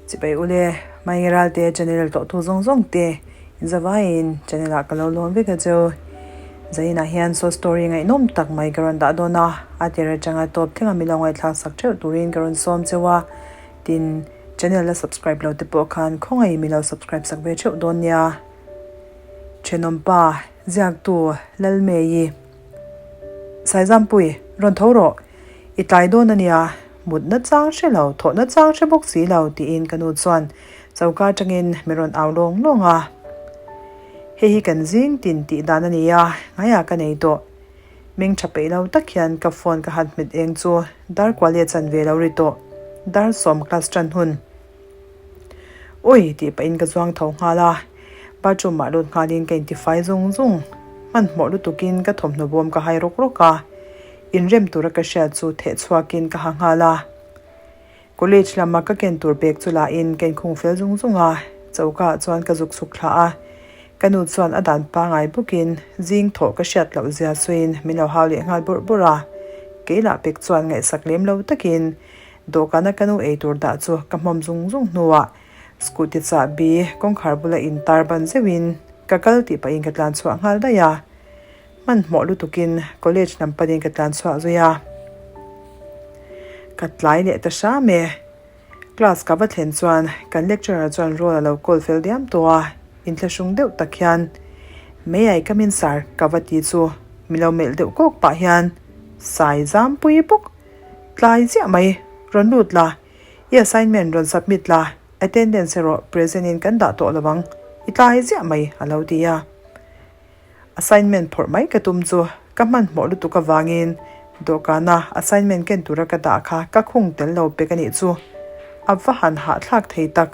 Chibai ule, Maingeralte channel tawh tu zawng zawng te inzavaiin channel ah ka lo lawm vek a cheu. Zainah hian short story ngaihnawm tak mai ka rawn dah dawn a, a tir atanga tawp thleng a mi lo ngaihthlak sak theuh turin ka rawn sawm cheu a, tin channel la subscribe lo te pawh khan khawngaih mi lo subscribe sak ve theuh dawn nia. Thenawmpa, ziaktu Lalmei. Saizampui, rawn tho rawh. I tlai dawn a nia, mutna chang hre lo, thawhna chang hre bawk si lo, tiin ka nu chuan choka atangin min rawn au lawng lawng a. Hei hi kan zing tin tih dan a ni a, ngaiah ka nei tawh. Meng tha peih lo tak hian ka phone ka han hmet eng chu dar kualia chan ve lo ri tawh, dar sawm class tan hun. Ui! tih pahin ka zuang tho nghal a, bathroom ah lut nghalin ka intifai zung zung. Hmanhmawh lutukin ka thawmhnaw bawm ka hai rawk rawk a, inrem tura ka hriat chu theh chhuakin ka ha nghal a. College lama ka ken tur bag chu lahin ka inkhung fel zung zung a, choka ah chuan ka zuk chhuk thla a. Ka nu chuan a dan pangai bawkin zing thawh ka hriat loh zia sawiin min lo hau leh nghal bawrh bawrh a, kei lah pek chuan ngaihsak lem lo takin Dawhkana ka nu eitur dah chu ka hmawm zung zung hnuah scooty chahbi kawngkhar bula in tar ban zeuhin ka kal tih pahin ka tlan chhuah nghal daih a. Hmanhmawh lutukin college lam panin ka tlan chhuah zui a. Ka tlai leh ta hram e. Class ka va thlen chuan kan lecturer chuan roll a lo call fel diam tawh a, inthlahrung deuh tak hian May I come in sir? ka va ti chu mi lo melh deuh kawk pah hian Sai zampui bawk Tlai chiah mai, rawn lut la, i assignment rawn submit la, attendance erawh present in kan dah tawh lo ang, i tlai chiah mai a lo ti a. Assignment phawrh mai ka tum chu ka hmanhmawh lutuk avangin dawhkana assignment ken tura ka dah kha ka khung tel lo pek a nih chu, a va han hahthlak thei tak.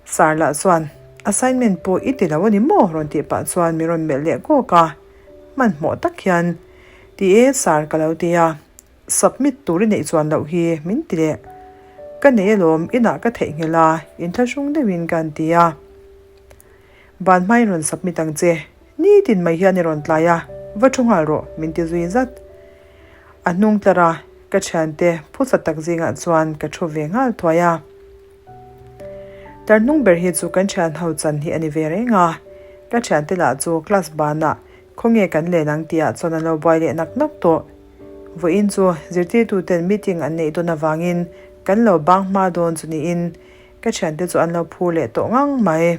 Sir lah chuan, Assignment pawh i ti lo a ni maw? rawn tih pah chuan min rawn melh leh kawk a. Hmanhmawh tak hian, Ti e sir ka lo ti a, submit tur i neih chuan loh hi min ti leh. Ka nei alawm, inah ka theihnghilh a, inthlahrung deuhin ka han ti a. Ban hmain rawn submit ang che, nitin mai hian i rawn tlai a, va thu nghal rawh min ti zui zat. A hnung tlar a, ka thiante phusa tak zingah chuan ka thu ve nghal thuai a. Tarhnung ber hi chu kan thian ho chan hi a ni ve reng a, ka thiante lah chu class banah khawnge kan len ang tihah chuan an lo buai leh nak nak tawh. Vawiin chu zirtirtuten meeting an neih dawn avangin kan lo bang hma dawn chu niin ka thiante chu an lo phur leh tawh ngang mai.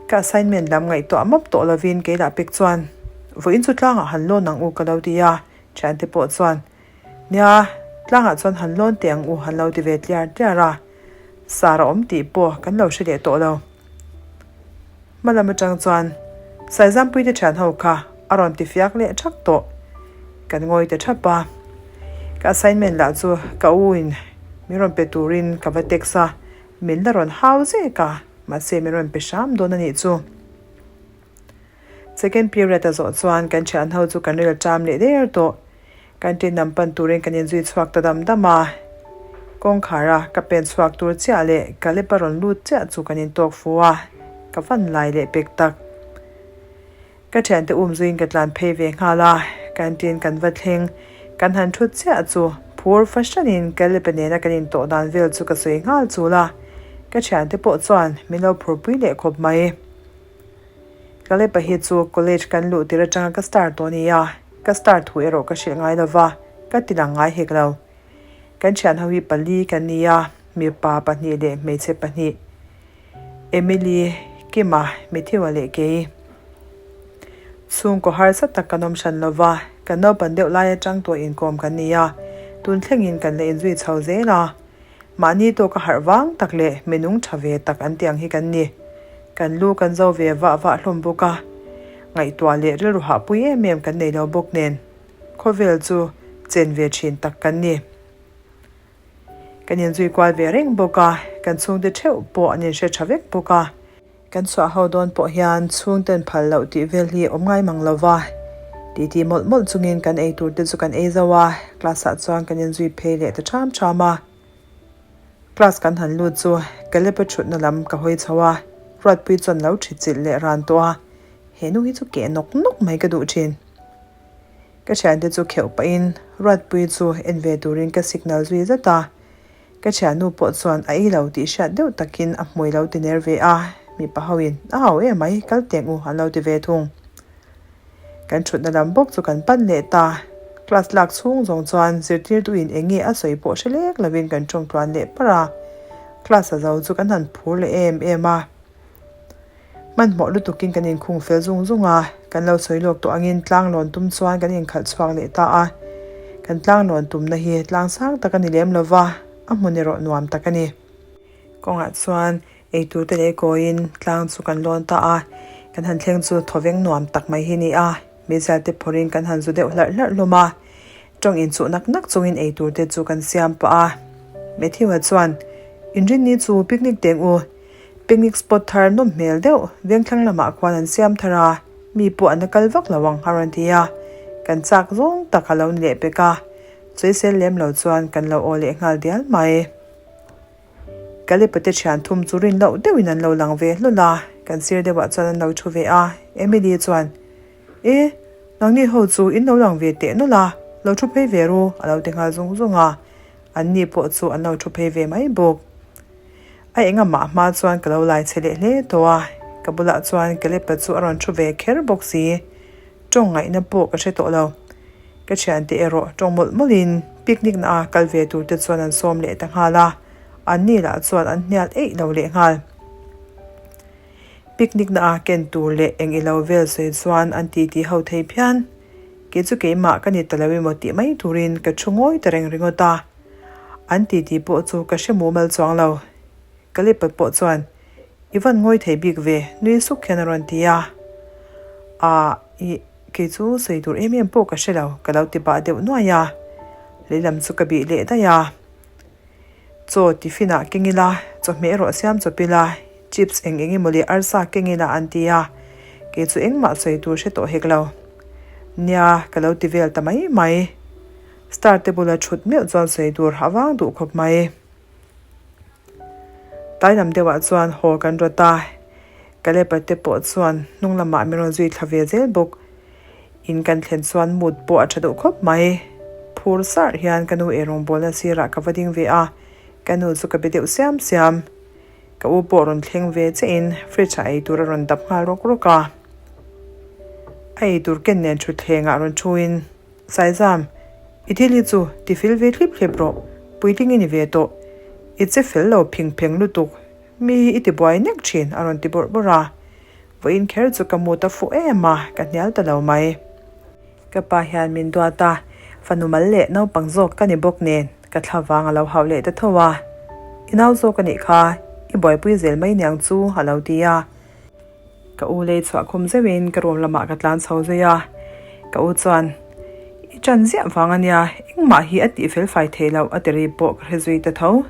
Ka assignment lam ngaihtuah mawp tawh lovin kei lah pek chuan vawiin chu tlangah han lawn ang u ka lo ti a, thiante pawh chuan Nia, tlangah chuan han lawn teh ang u han lo ti ve tliar tliar a, sar a awm tih pawh kan lo hre leh tawh lo. Hma lam atang chuan Saizampuite thian ho kha a rawn ti fiak leh thak tawh. Kan ngawi ta thap a, ka assignment lah chu ka u in min rawn pe turin ka va text a, min la rawn hau zek a, mahse min rawn pe hram dawn a nih chu. Second period a zawh chuan kan thian ho chu kan rel ṭam leh der tawh. Canteen lam pan turin kan inzui chhuak ta dam dam a. Kawngkhar a ka pen chhuak tur chiah leh ka lepa rawn lut chiah chu kan intawk fu a, ka van lai leh pek tak. Ka thiante um zuiin ka tlan phei ve nghal a, canteen kan va thleng. Kan han thut chiah chu phur fahranin ka lepa nena kan intawh dan vel chu ka sawi nghal chul a, ka thiante pawh chuan min lo phurpui leh khawp mai. Kalepa hi chu college kan luh tir atanga ka star tawh a ni a, ka star thu erawh ka hrilh ngai lova, ka ti lang ngai hek lo. Kan thian ho hi pali kan ni a, mipa pahnih leh hmeichhe pahnih, Emily, Kima, Matthew-a leh kei. Chhungkaw harsa tak kan awm hran lova, kan naupan deuh lai atang tawh inkawm kan ni a, tun thlengin kan la inzui chho zel a. Mahni tawka harh vang tak leh minung tha ve tak an tih ang hi kan ni. Kan lu kan zo ve vah vah hlawm bawk a, ngaihtuah leh rilru hahpui em em kan nei lo bawk nen, khawvel chu chen ve thin tak kan ni. Kan inzui kual ve reng bawk a, kan chhungte theuh pawh an inhre tha vek bawk a. Kan chhuah ho dawn pawh hian chhungten phal loh tih vel hi awm ngai mang lo va, titi mawlh mawlh chungin kan ei tur te chu kan ei zo a, class ah chuan kan inzui phei leh ta ṭham ṭham a. Class kan han lut chu Caleb-a ṭhutna lam ka hawi chho a, Ruatpui chuan lo ṭhi chilh leh ran tawh a, he nu hi chu keh nawk nawk mai ka duh ṭhin. Ka ṭhiante chu kheuh pahin Ruatpui chu en ve turin ka signal zui zat a. Ka thiannu pawh chuan a ei lo tih hriat deuh takin a hmui lo ti ner ve a, mipa hoin a hau em mai kal teng u an lo ti ve thung. Kan thutna lam bawk chu kan pan leh ta. Class lak chhung zawng chuan zirtirtuin eng nge a sawi pawh hre lek lovin kan tawng tluan leh parh a, class a zo chu kan han phur leh em em a. Hmanhmawh lutukin kan inkhung fel zung zung a, kan lo sawi lawk tawh angin tlang lawn tum chuan kan inkhalh chhuak leh ta a. Kan tlang lawn tumna hi tlang sang tak a ni lem lova, a hmun erawh nuam tak a ni. Kawngah chuan eitur te leh kawiin tlang chu kan lawn ta a, kan han thleng chu thawveng nuam tak mai hi a ni a, meizial te phawrhin kan han zu deuh hlarh hlarh hlawm a, tawng inchuh nak nak chungin eitur te chu kan siam pah a. Matthew-a chuan, Inrinni chu picnic teng u, Picnic spot thar nawm hmel deuh vengthlang lamah khuan an siam thar a, mi pawh an la kal vak lo ang a rawn ti a, kan chak zawng tak a lo ni leh pek a, sawisel lem lo chuan kan lo aw leh nghal dial mai. Kalipate thian thum chu rin loh deuhin an lo lang ve hlawl a, kan sir deuhah chuan an lo thu ve a, Emily chuan, E, nangni ho chu in lo lang ve teh nawlh a, lo thu phei ve ru a lo ti nghal zung zung a, anni pawh chu an lo thu phei ve mai bawk. A engamah hma chuan ka lo lai chhe leh hle tawh a, ka bulah chuan Kalepa chu a rawn thu ve kher bawk si. Tawng ngaihna pawh ka hre tawh lo. Ka thiante erawh tawng mawlh mawlhin picnic na a kal ve tur te chuan an sawm leh ta nghal a, anni lah chuan an hnial eih lo leh nghal. Picnic na a ken tur leh eng ilo vel sawi chuan an titi ho thei phian. Kei chu keimah ka ni ta lo emaw tih mai turin ka thu ngawi ta reng ringawt a. An titi pawh chu ka hre mumal chuang lo. Kalipat pawh chuan, I van ngawi thei bik ve, nui suk hian a rawn ti a. Aa, ih, kei chu sawi tur em em pawh ka hre lo, ka lo ti bah deuh nuai a. Lehlam chu ka bih leh daih a. Chaw tiffin ah keng ila, chawhmeh erawh siam chawp ila, chips eng eng emaw leh arsa keng ila an ti a, kei chu engmah sawi tur hre tawh hek lo. Nia, ka lo ti vel ta mai mai. Star te bula thut meuh chuan sawi tur a vang duh khawp mai. Tlai lam deuhah chuan haw kan rawt a, Kalepa te pawh chuan hnung lamah min rawn zui thla ve zel bawk. In kan thlen chuan mood pawh a tha duh khawp mai. Phur sarh hian ka nu eirawngbawlna sirah ka va ding ve a, ka nu chu ka be deuh siam siam. Ka u pawh rawn thleng ve chiahin fridge ah eitur a rawn dap nghal rawk rawk a. A eitur ken nen thutthlengah rawn thuin, Saizam, i thil hi chu ti fil ve thlip thlep rawh, puitling i ni ve tawh. I che fel lo phing pheng lutuk, mi hi i ti buai nek thin a rawn ti bawrh bawrh a. Vawiin kher chu ka mut a fuh em a, ka hnial ta lo mai. Ka pa hian min duat a, fanu mal leh naupang zawk ka ni bawk nen ka thla vang a lo hauh leh ta tho a. I nau zawk a nih kha, i buaipui zel mai niang chu a lo ti a. Ka u lei chhuah khum zeuhin ka room lamah ka tlan chho zui a, ka u chuan, I ṭan ziah vang a nia, engmah hi a tih fel fai theih loh a ti ri pawh ka hre zui ta tho.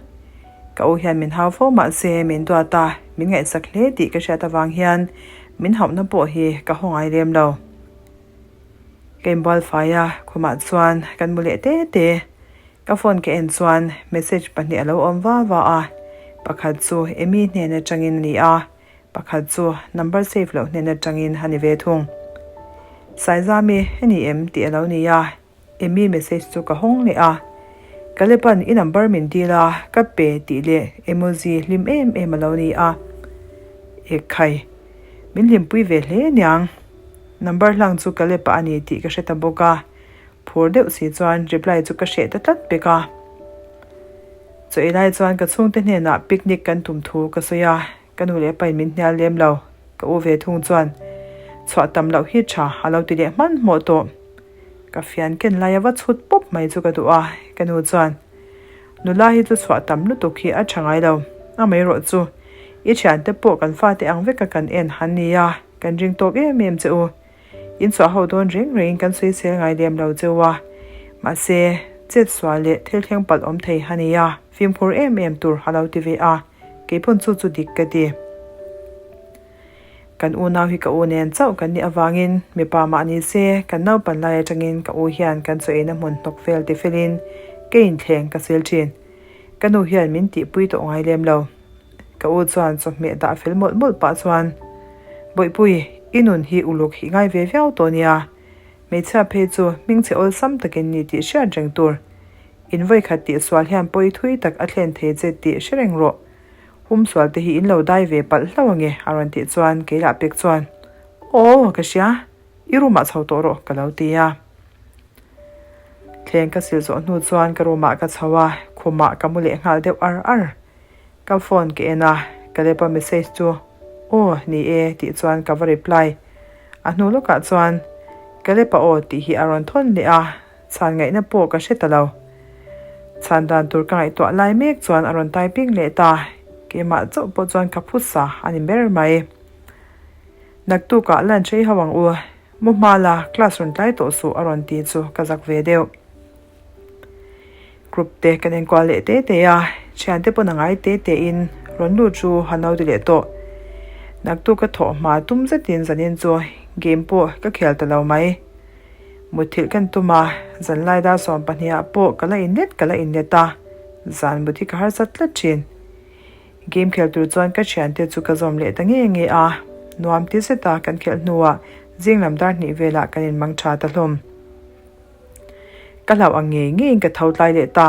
Ka u hian min hau fo mah se min duat a, min ngaihsak hle tih ka hriat avang hian min hauhna pawh hi ka haw ngai lem lo. Ka inbual fai a, khumah chuan kan mu leh te te. Ka phone ka en chuan message pahnih a lo awm va va a, pakhat chu Amy hnen atangin a ni a, Pakhat chu number save loh hnen atangin a ni ve thung. Saizami a ni em tih a lo ni a, Amy message chu ka hawng leh a. Kalepan i number min dil a, ka pe tih leh emoji hlim em em a lo ni a. Ekhai, min hlimpui ve hle niang. Number hlang chu Kalepa a ni tih ka hre ta bawk a, phur deuh si chuan reply chu ka hreh ta tlat pek a. Chaw ei lai chuan ka chhungte hnenah picnic kan tum thu ka sawi a, Ka nu leh pain min hnial lem lo, ka u ve thung chuan chhuah tam loh hi tha a lo ti leh hmanhmawh tawh. Ka fian ken laia va chhut pawp mai chu ka duh a, ka nu chuan nula hi chu chhuah tam lutuk hi a tha ngai lo, amaherawh chu i thiante pawh kan fate ang veka kan en han nia, kan ring tawk em em che u. In chhuah ho dawn reng rengin kan sawi sel ngai lem lo cheu a, mahse, chet sual leh thil thleng palh awm thei a ni a, fimkhur em em tur a lo ti ve a, keipawn chu chu dik ka ti. Kan unau hi ka u nen chauh kan nih avangin mipa mah ni se kan naupan lai atangin ka u hian kan chaw eina hmun hnawk vel ti felin ka inthleng ka sil thin. Ka nu hian min tihpui tawh ngai lem lo. Ka u chuan chawhmeh dah fel mawlh mawlh pah chuan, Bawihpui, i nun hi uluk hi ngai ve viau tawh nia. Hmeichhia phei chu hmingchhe awlsam takin ni tih hriat reng tur. In vawikhat tih sual hian pawi thui tak a thlen thei che tih hre reng rawh. Hum sual te hi in lo dai ve palh hlauh ange a rawn tih chuan kei lah pek chuan, Aw, ka hria, i room ah chho tawh rawh ka lo ti a. Thleng ka sil zawh hnu chuan ka room ah ka chho a, khumah ka mu leh nghal deuh ar ar. Ka phone ka en a, Caleb-a message chu Aw, ni e tih chuan ka va reply. A hnu lawkah chuan Caleb-a aw tih hi a rawn thawn leh a, chhan ngaihna pawh ka hre ta lo. Chhan dan tur ka ngaihtuah lai mek chuan a rawn typing leh ta, keimah chauh pawh chuan ka phusa a ni ber mai. Naktukah lunch ei ho ang u, mu hma la class rawn tlai tawh suh a rawn ti chu ka zak ve deuh. Group te kan enkual leh te te a, thiante pawn a ngai te te in rawn lut chu han lo ti leh tawh. Naktuk ka thawh hma tum zetin zanin chu game pawh ka khel ta lo mai. Mutthilh kan tum a, zanlai dar 12 ah pawh ka la inlet ka la inlet a, zan mut hi ka harsat tlat thin. Game khel tur chuan ka thiante chu ka zawm leh ta nge nge a, nuam ti zeta kan khelh hnuah zing lam dar hnih velah kan inmang tha ta hlawm. Ka hlauh ang ngei ngeiin ka tho tlai leh ta.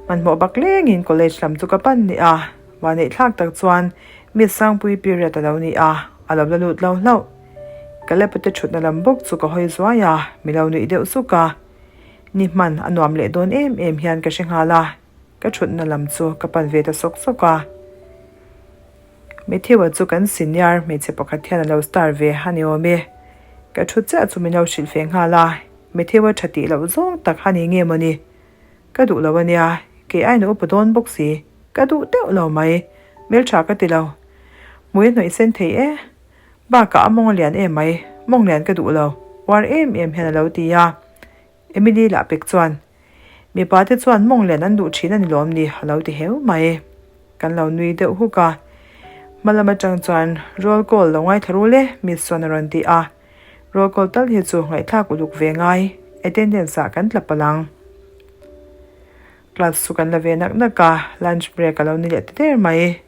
Hmanhmawh bak lengin college lam chu ka pan leh a, vahneih thlak tak chuan Miss Sangpuii period a lo ni a, a lo la lut lo hlauh. Ka lepute thutna lam bawk chu ka hawi zuai a, mi lo nuih deuh suk a. Ni hman a nuam leh dawn em em hian ka hre nghal a, ka thutna lam chu ka pan ve ta sawk sawk a. Matthew-a chu kan senior hmeichhe pakhat hian a lo star ve a ni awm e. Ka thu chiah chu min lo hrilh ve nghal a, Matthew-a tha tih loh zawng tak a ni nge mawni? Ka duh lo a nia, kei aiin a upa dawn bawk si, ka duh deuh lo mai, hmeltha ka ti lo. Hmui a hnawih sen thei e. Bakah a mawng a lian em mai, mawng lian ka duh lo, uar em em hian a lo ti a. Emily lah pek chuan, Mipa te chuan mawng lian an duh thin a ni lawm ni? a lo ti heu mai. Kan lo nui deuh huk a. Hma lam atang chuan, Roll call lo ngaithla rul e, Miss chuan a rawn ti a. Roll call tal hi chu ngaihthlak uluk ve ngai, attendance ah kan tla palh ang. Class chu kan la ve nak nak a, lunch break a lo ni leh ta der mai.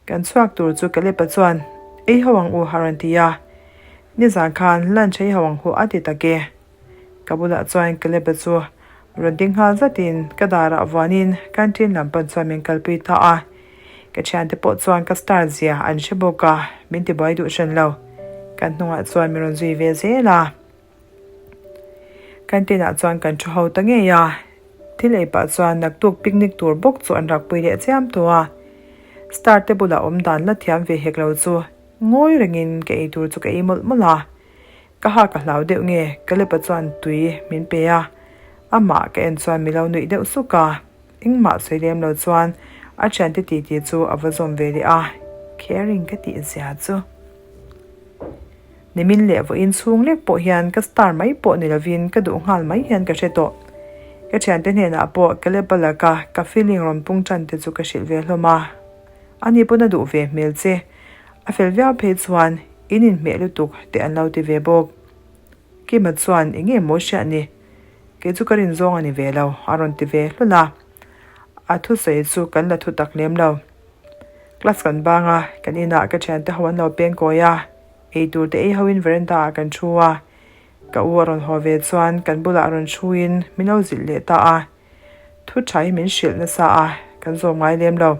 Kan chhuak tur chu Caleb-a chuan, Ei ho ang u, a rawn ti a. Nizan khan lunch ei ho ang hu a ti tak e. Ka bulah chuan Caleb-a chu rawn ding nghal zatin ka darah vuanin canteen lam pan chuan min kalpui ta a. Ka thiante pawh chuan ka star zia an hre bawk a, min tibuai duh hran lo. Kan hnungah chuan min rawn zui ve zel a. Canteen ah chuan kan thu ho ta ngei a, thil ei pah chuan naktuk picnic tur bawk chu an rakpui leh chiam tawh a. Star te bulah awm dan la thiam ve hek lo chu ngawi rengin ka ei tur chu ka ei mawlh mawlh a. Ka ha ka hlau deuh nge Caleb-a chuan tui min pe a, amah ka en chuan mi lo nuih deuh suk a, engmah sawi lem lo chuan a thiante titi chu a va zawm ve leh a, caring ka tih zia chu. Nimin leh vawiin chhung lek pawh hian ka star mai pawh ni lovin ka duh nghal mai hian ka hre tawh. Ka thiante hnenah pawh Caleb-a laka ka feeling rawn pung tan te chu ka hrilh ve hlawm a. Ani pawn a duh ve hmel che. A fel viau phei chuan in inhmeh lutuk teh an lo ti ve bawk. Kima chuan eng nge maw hriat ni? Kei chu ka rin zawng a ni ve lo a rawn ti ve hlul a. A thusawi chu kan la thu tak lem lo. Class kan bang a, kan inah ka thiante ho an lo peng kawi a. Ei tur te ei ho in veranda ah kan thu a, ka u a rawn haw ve chuan kan bulah a rawn thu in min lo zilh leh ta a, thu tha hi min hrilh nasa a, kan zawm ngai lem lo.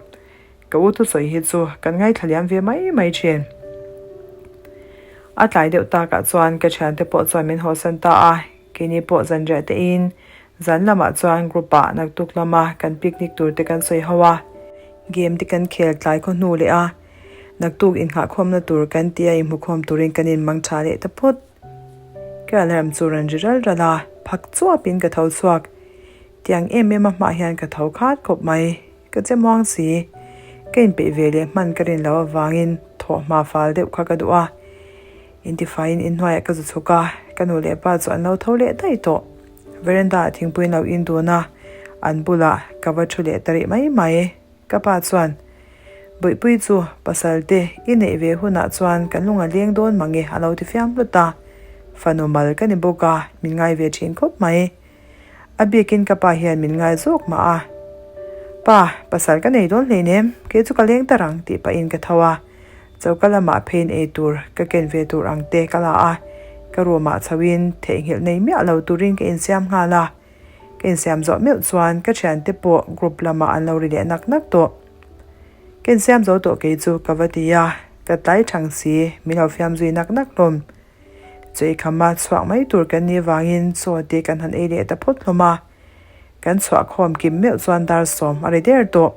Ka u thusawi hi chu kan ngaithla liam ve mai mai thin. A tlai deuh takah chuan ka thiante pawh chuan min hawsan ta a, keini pawh zanriah te in zan lamah chuan group ah naktuk lama kan picnic tur te kan sawi ho a, game te kan khel tlai khaw hnu leh a. Naktuk inghahkhawmna tur kan tia inhmukhawm turin kan inmang tha leh ta phawt. Ka alarm chu rawn ri ral ral a, phak chuapin ka tho chhuak. Tiang em em a hmah hian ka tho khat khawp mai. Ka che muang si. Ka inpeih ve leh hman ka rin loh avangin thawh hma fal deuh kha ka duh a. Intifaiin inhnuaiah ka zu chhuk a, ka nu leh pa chu an lo tho leh daih tawh. Veranda ah thingpui an lo in dun a, an bulah ka va thu leh ta rih mai mai. Ka pa chuan, Bawihpui chu pasal te i neih ve hunah chuan kan lung a leng dawn mang e a lo ti fiam hlut a. Fanu mal ka ni bawk a, min ngai ve thin khawp mai. A biakin ka pa hian min ngai zawk mah a. Pa, pasal ka nei dawn hleinem, kei chu ka leng ta rang tih pahin ka tho a. Choka lamah pheiin ei tur ka ken ve tur ang te ka la a, ka room ah chhoin theihnghilh nei miah lo turin ka insiam nghal a. Ka insiam zawh meuh chuan ka thiante pawh group lamah an lo ri leh nak nak tawh. Ka insiam zo tawh kei chu ka va ti a, ka tlai thang si, min lo fiam zui nak nak hlawm. Chaw ei khama chhuak mai tur kan nih vangin chaw te kan han ei leh ta phawt hlawm a. Kan chhuah khawm kim meuh chuan dar sawm a ri der tawh.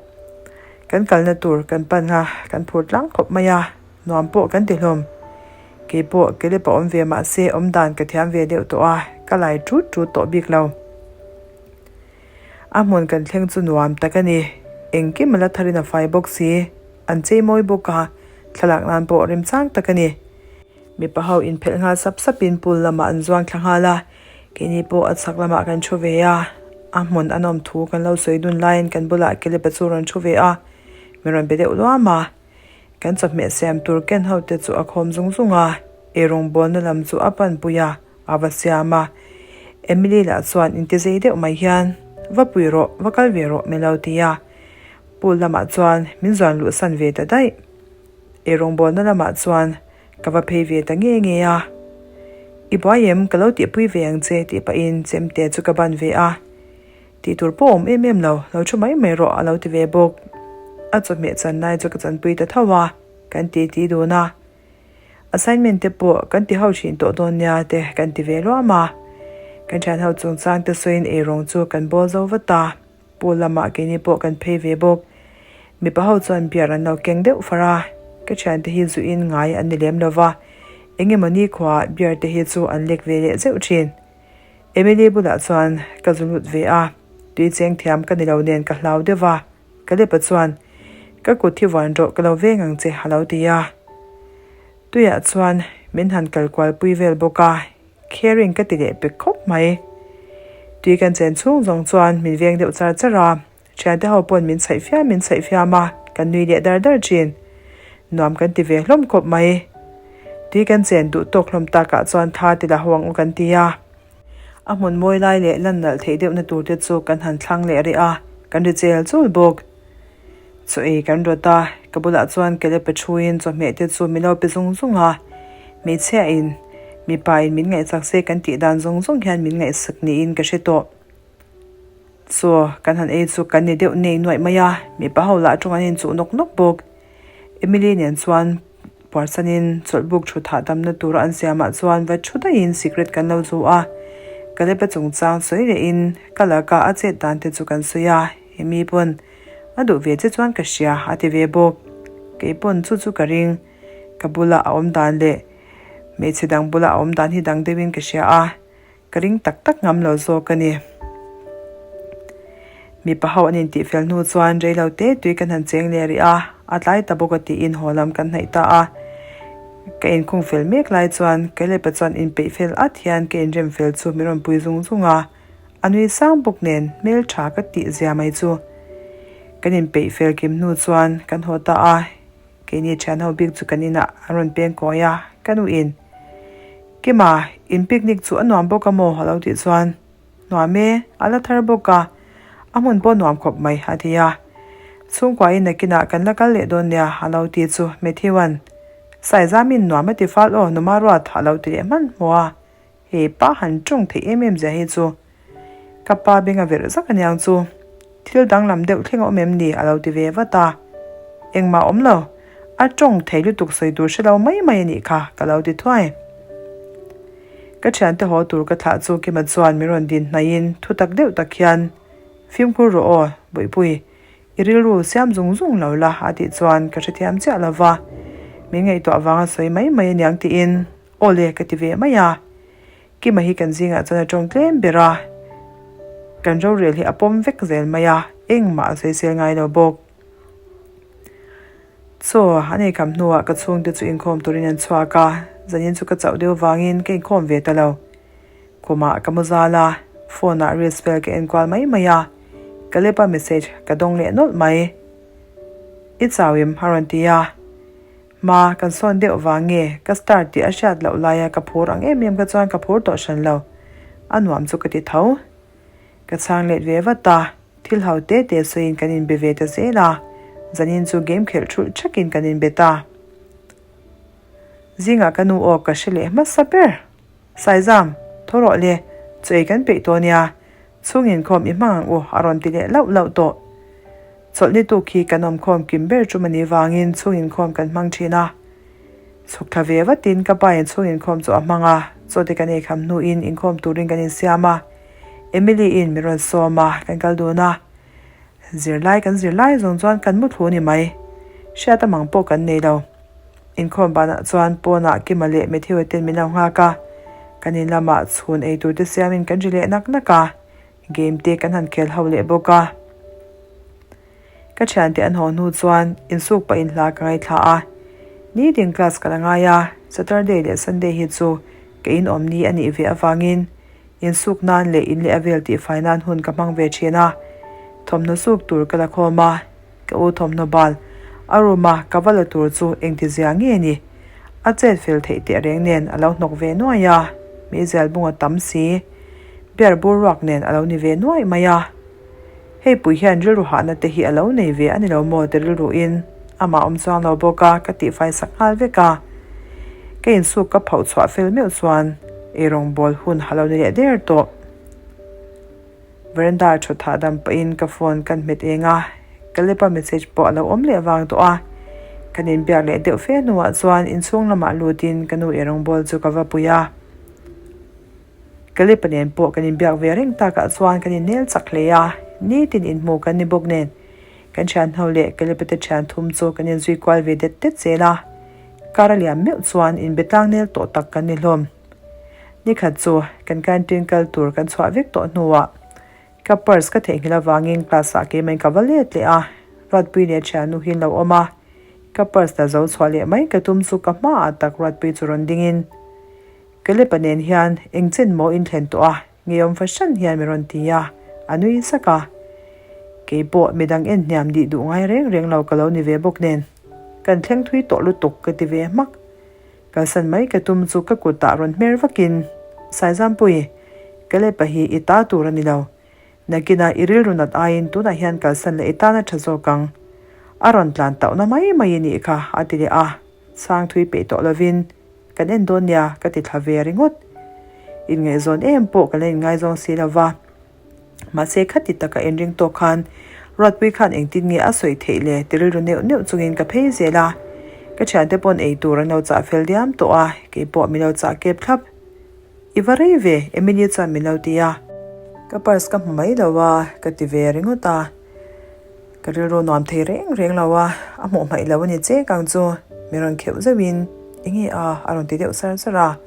Kan kalna tur kan pan a, kan phur tlang khawp mai a, nuam pawh kan ti hlawm. Kei pawh kelep a awm ve mahse awmdan ka thiam ve deuh tawh a, ka lai tut tut tawh bik lo. A hmun kan thleng chu nuam tak a ni. Engkim a la tharin a fai bawk si. An chei mawi bawk a, thlalak nan pawh remchang tak a ni. Mipa ho inphelh nghal sap sapin pool lamah an zuang thla nghal a, keini pawh a chhak lamah kan thu ve a. A hmun a nawm thu kan lo sawi dun laiin kan bulah Caleb-a chu rawn thu ve a, min rawn be deuh luam a. Kan chawhmeh siam tur ken ho te chu a khawm zung zung a, eirawngbawlna lam chu a panpui a, a va siam a. Emily lah chuan intizei deuh mai hian, Va pui rawh, va kal ve rawh min lo ti a. Pool lamah chuan min zuan luhsan ve ta daih. Eirawngbawlna lamah chuan ka va phei ve ta nge nge a. I buai em, ka lo tihpui ve ang che tih pahin chemte chu ka ban ve a. Tih tur pawh awm em em lo, lo thu mai mai rawh a lo ti ve bawk. A chawhmeh chan lai chu ka chanpui ta tho a, kan ti ti dun a. Assignment te pawh kan ti ho thin tawh dawn nia te kan ti ve luam a. Kan thian ho chungchang te sawiin eirawng chu kan bawl zo vat a, pool lamah keini pawh kan phei ve bawk. Mipa ho chuan beer an lo keng deuh far a, ka thiante hi zuin ngai an ni lem lo va, eng emaw nikhua beer te hi chu an lek ve leh zeuh thin. Emily bulah chuan ka zu lut ve a, tui cheng thiam ka ni lo nen ka hlau deuh va, Caleb-a chuan, Ka kut hi vuan rawh, ka lo veng ang che, a lo ti a. Tuiah chuan min han kal kual pui vel bawk a, caring ka ti leh pek khawp mai. Tui kan chen chhung zawng chuan min veng deuh char char a, thiante ho pawn min chhaih fiam min chhaih fiam a, kan nui leh dar dar thin. Nuam kan ti ve hlawm khawp mai. Tui kan chen duh tawk hlawm takah chuan thla ti la ho ang u kan ti a. A hmun mawi lai leh lan nalh theih deuhna tur te chu kan han thlang leh rih a, kan ri chel chul bawk. Chaw ei kan rawt a, ka bulah chuan ke leh pe thuin chawhmeh te chu min lo pe zung zung a. Hmeichhia in, mipa in min ngaihsak se kan tih dan zawng zawng hian min ngaihsak niin ka hre tawh. Chaw kan han ei chu kan ni deuh nei nuaih mai a, mipa ho lah tawng an inchuh nawk nawk bawk. Emily nen chuan puarsanin chawlhbuk thut hahdamna tura an siamah chuan va thu daihin cigarette kan lo zu a. Caleb-a chungchang sawi lehin ka laka a chet dan te chu kan sawi a, Amy pawn a duh ve che chuan ka hria a ti ve bawk. Kei pawn chu chu ka ring, ka bula a awm dan leh hmeichhe dang bula a awm dan hi dang deuhin ka hria a. Ka ring tak tak ngam lo zawk a ni. Mipa ho an intih fel hnu chuan rei lo te tui kan han cheng leh rih a, a tlai ta bawk a tiin haw lam kan hnaih ta a. Ka inkhung fel mek lai chuan Caleb-a chuan inpeih fel at hian ka inrem fel chu min rawn pui zung zung a, a nui sang bawk nen hmel tha ka tih zia mai chu. Kan inpeih fel kim hnu chuan kan haw ta a, Keini thian ho bik chu kan inah an rawn peng kawi a, ka nu in, Kima, in picnic chu a nuam bawk a maw? a lo tih chuan, Nuam e, a la thar bawk a, a hmun pawh nuam khawp mai, a ti a. Chhungkuain nakinah kan la kal leh dawn nia, a lo ti chu Matthew-a'n, Saizamin nuam a ti fal aw, numa ruat, a lo ti leh hmanhmawh a. He pa han tawng theih em em zia hi chu ka pa beng a verh zak aniang chu thil danglam deuh thleng a awm em ni a lo ti ve vat a, engmah awm lo, a tawng thei lutuk sawi tur hre lo mai mai a nih kha ka lo ti thuai. Ka thiante haw tur ka thlah chu Kima chuan min rawn din hnaihin thu tak deuh tak hian fimkhur rawh aw Bawihpui, i rilru siam zung zung lo la a tih chuan ka hrethiam chiah lo va, min ngaihtuah vanga sawi mai mai aniang tiin Aw le, ka ti ve mai a. Kima hi kan zingah chuan a tawng tlem ber a, kan rorel hi a pawm vek zel mai a, engmah a sawisel ngai lo bawk. Chaw an eikham hnuah ka chhungte chu inkhawm turin an chhuak a, zanin chu ka chauh deuh vangin ka inkhawm ve ta lo. Khumah ka mu zal a, phone ah reels vel ka enkual mai mai a, Caleb-a message ka dawng leh nawlh mai. I chau im a rawn ti a. Hma kan sawn deuh vang nge ka star tih a hriat loh laia ka phur ang em em kha chuan ka phur tawh hran lo. A nuam chu ka ti tho. Ka chhang let ve vat a, thil ho te te sawiin kan inbe ve ta zel a, zanin chu game khelh thulh thakin kan inbe ta. Zingah ka nu aw ka hre leh hmasa ber. Saizam, tho rawh le, chaw ei kan peih tawh nia. Chhung inkhawm i hmang ang u a rawn ti leh lauh lauh tawh. Chawlhni tuk hi kan awmkhawm kim ber tum a nih vangin chhung inkhawm kan hmang thin a. Chhuk thla ve vatin ka pa in chhung inkhawm chu a hmang a, chaw te kan eikham hnuin inkhawm turin kan insiam a. Emily in min rawn sawm a, kan kal dun a. Zirlai kan zirlai zawng chuan kan mu thlu ni mai. Hriat amang pawh kan nei lo. Inkhawm banah chuan pawnah Kima leh Matthew-a ten min lo nghak a, kan in lamah chhun ei tur te siamin kan ri leh nak nak a, game te kan han khel ho leh bawk a. Ka thiante an haw hnu chuan insuk pah in hla ka ngaithla a, nitin class ka la ngai a, Saturday leh Sunday hi chu ka inawm ni a nih ve avangin insuk nan leh in leh a vel tihfai nan hun ka hmang ve thin a, thawmhnaw suk tur ka la khawm a. Ka u thawmhnaw bal a room a ka va la tur chu engti zia nge ni? A chet fel theih teh reng nen a lo hnawk ve nuai a, meizial bung a tam si. Bear bur ruak nen a lo ni ve nuai mai a. Hei pui hian rilru hahna te hi a lo nei ve a ni lo maw ti rilru in amah awm chuang lo bawk a ka tihfai sak nghal vek a. Ka insuk ka phauh chhuah fel meuh chuan eirawng bawl hun a lo ni leh der tawh. Veranda thut hahdam pahin ka phone kan hmet eng a, Caleb-a message pawh a lo awm leh vang tawh a. Kan inbiak leh deuh fe hnuah chuan inchhung lamah lutin ka nu eirawngbawl chu ka va pui a. Caleb-a nen pawh kan inbiak ve reng takah chuan kan innel chak hle a, nitin inhmu kan ni bawk nen kan thianho leh Caleb-a te thian thum chu kan inzui kual ve det det zel a. Kar a liam meuh chuan inbe tlangnel tawh tak kan ni hlawm. Nikhat chu kan canteen kal tur kan chhuah vek tawh hnuah ka purse ka theihnghilh avangin class ah keimah ka va let leh a, Ruatpui leh thiannu hi an lo awm a, ka purse la zo chhuah leh mai ka tum chu ka hmaah tak Ruatpui chu rawn dingin Caleb-a nen hian eng chen maw in thlen tawh a, ngeiawm fahran hian min rawn ti a, a nui sak a. Keipawh midang en hniam dih duh ngai reng reng lo ka lo ni ve bawk nen kan thleng thui tawh lutuk ka ti ve hmak. Kalsan mai ka tum chu ka kutah rawn hmer vakin, Saizampuii, Caleb-a hi i ta tur a ni lo. Nakinah i rilru nat aiin tunah hian kalsan leh i tan a tha zawk ang. A rawn tlan tauhna mai mai i nih kha, a ti leh a. Chhang thui peih tawh lovin, Kan en dawn nia, ka ti thla ve ringawt. Inngaihzawn em pawh ka la inngaizawng si lo va. Mahse khati taka inring tawk khan Ruatpui khan engtin nge a sawi theih le ti rilru neuh neuh chungin ka phei zel a. Ka thiante pawn ei tur an lo chah fel diam tawh a, keipawh min lo chah kep thlap. I va rei ve, Emily chuan min lo ti a. Ka purse ka hmu mai lo a, ka ti ve ringawt a. Ka rilru nuam thei reng reng lo a, a hmuh hmaih lo a ni chek ang chu. Min rawn kheuh zeuhin, Enge a? a rawn ti deuh sar sar a.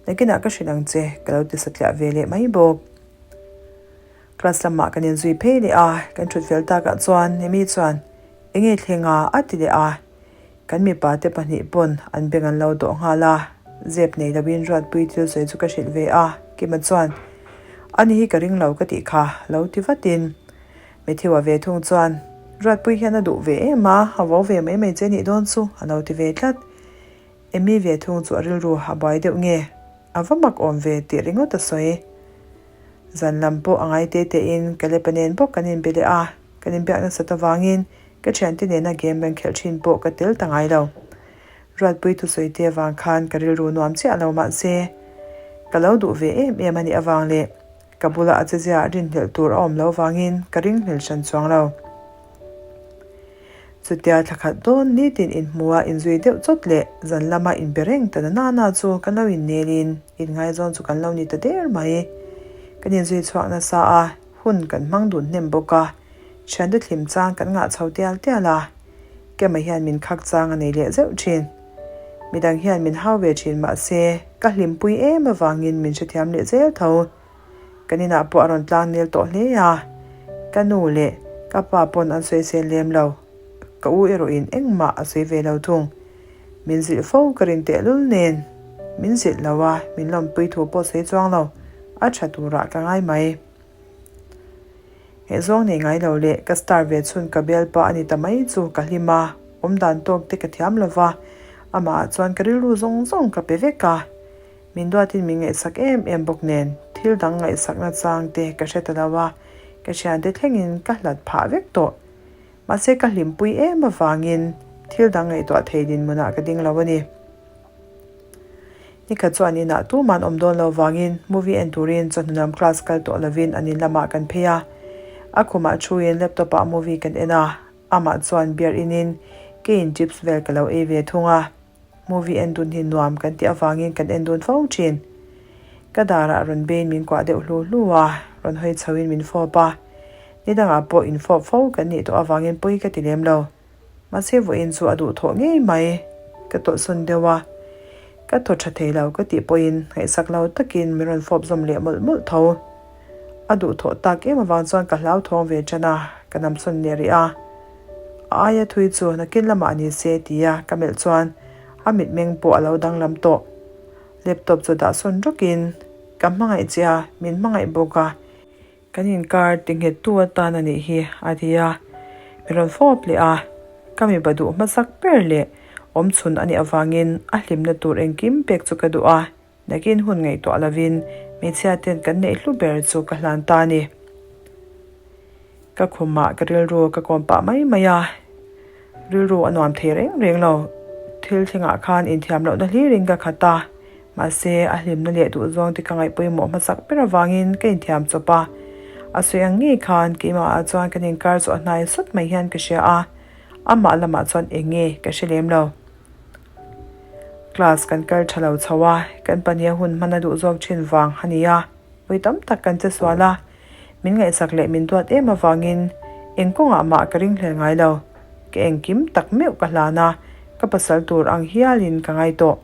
Nakinah ka hrilh ang che, ka lo ti satliah ve leh mai bawk. Class lamah kan inzui phei leh a, kan thut fel takah chuan Amy chuan Enge thleng a? a ti leh a, kan mipa te pahnih pawn an beng an lo dawh nghal a, zep nei loin Ruatpui thil sawi chu ka hrilh ve a, Kima chuan Ani hi ka ring lo ka tih kha lo ti vatin Matthew-a ve thung chuan Ruatpui hian a duh ve em a, a vo ve mai mai che nih dawn chu a lo ti ve tlat. Amy ve thung chu a rilru a buai deuh nge? A va mak awm ve tih ringawt a sawi. Zan lam pawh a ngai te tein Caleb-a nen bawk kan inbe leh a, kan inbiak nasat avangin ka thiante nena game kan khelh thin pawh ka tel ta ngai lo. Ruatpui thusawi te avang khan ka rilru nuam chiah lo mahse ka lo duh ve em em a nih avang leh ka bula a chezia rinhlelh tur a awm lo vangin ka ringhlel hran chuang lo. Chutia thla khat dawn nitin inhmua inzui deuh chawt leh zan lama inbe reng ta na nana chu kan lo innelin inngaihzawn chu kan lo ni ta der mai. Kan inzui chhuak nasa a, hun kan hmang dun hnem bawk a, thiante thlim chang kan ngah chho tial tial a, Kema hian min khak chang a nei leh zeuh thin. Midang hian min hau ve thin mahse ka hlimpui em avangin min hrethiam leh zel tho. Kan inah pawh a rawn tlang nel tawh hle a, ka nu leh ka pa pawn an sawi sel lem lo. Ka u erawhin engmah a sawi ve lo thung. Min zilh fo ka rin tehlul nen min zilh lo a, min lawmpui thu pawh sawi chuang lo, a tha turah ka ngai mai. Ngaihzawng nei ngai lo leh ka star ve chhun ka bialpa a ni ta mai chu ka hlim a, awmdan tawk te ka thiam lo va, amah ah chuan ka rilru zawng zawng ka pe vek a. Min duatin min ngaihsak em em bawk nen thil dang ngaihsakna chang te ka hre ta lo a, ka thiante thlengin ka hlat phah vek tawh. Mahse ka hlimpui em avangin thil dang ngaihtuah thei dinhmunah ka ding lo a ni. Nikhat chu an inah tuman awm dawn lo vangin movie en turin chawhnu lam class kal tawh lovin an in lamah kan phei a. A khumah thuin laptop ah movie kan en a, amah chuan beer inin keiin chips vel ka lo ei ve thung a. Movie en dun hi nuam kan tih avangin kan en dun fo thin. Ka darah rawn bein min kuah deuh hlu hlu a, rawn hawi chhoin min fawp a. Ni dangah pawh infawp fo kan nih tawh avangin pawi ka ti lem lo. Mahse vawiin chu a duhthawh ngei mai. Ka tawlhsawn deuh a, ka thaw tha thei lo ka tih pawhin ngaihsak lo takin min rawn fawp zawm leh mawlh mawlh tho. A duhthawh tak em avang chuan ka hlauthawng ve tan a, ka namsawn leh rih a. A aia thui chu nakin lamah ni se tia ka melh chuan a mitmeng pawh a lo danglam tawh. Laptop chu dahsawn rawkin ka hmangaih che a, min hmangaih bawk a. Kan inkar tinghettu atan a nih hi, a ti a. Mi rawn fawp leh a, ka mipa duh hmasak ber leh awmchhun a nih avangin a hlimna tur engkim pek chu ka duh a, nakin hun ngaihtuah lovin hmeichhia ten kan neih hlu ber chu ka hlan ta a ni. Ka khumah ka rilru ka kawm pah mai mai a, rilru a nuam thei reng reng lo. Thil thlengah khan inthiam lohna hlirin ka khat a. Mahse, a hlimna leh duhzawng te ka ngaih pawimawh hmasak ber avangin ka inthiam chawp a. A sawi ang ngei khan keimahah chuan kan inkar chu a hnai sawt mai hian ka hria a, amah lamah chuan eng nge ka hre lem lo. Class kan kal tha lo chho a, kan pahniha hun hman a duh zawk thin vang a ni a, vawi tam tak kan che sual a, min ngaihsak leh min duat em avangin eng kawngah mah ka ringhlel ngai lo. Ka engkim tak meuh ka hlan a, ka pasal tur ang hialin ka ngai tawh.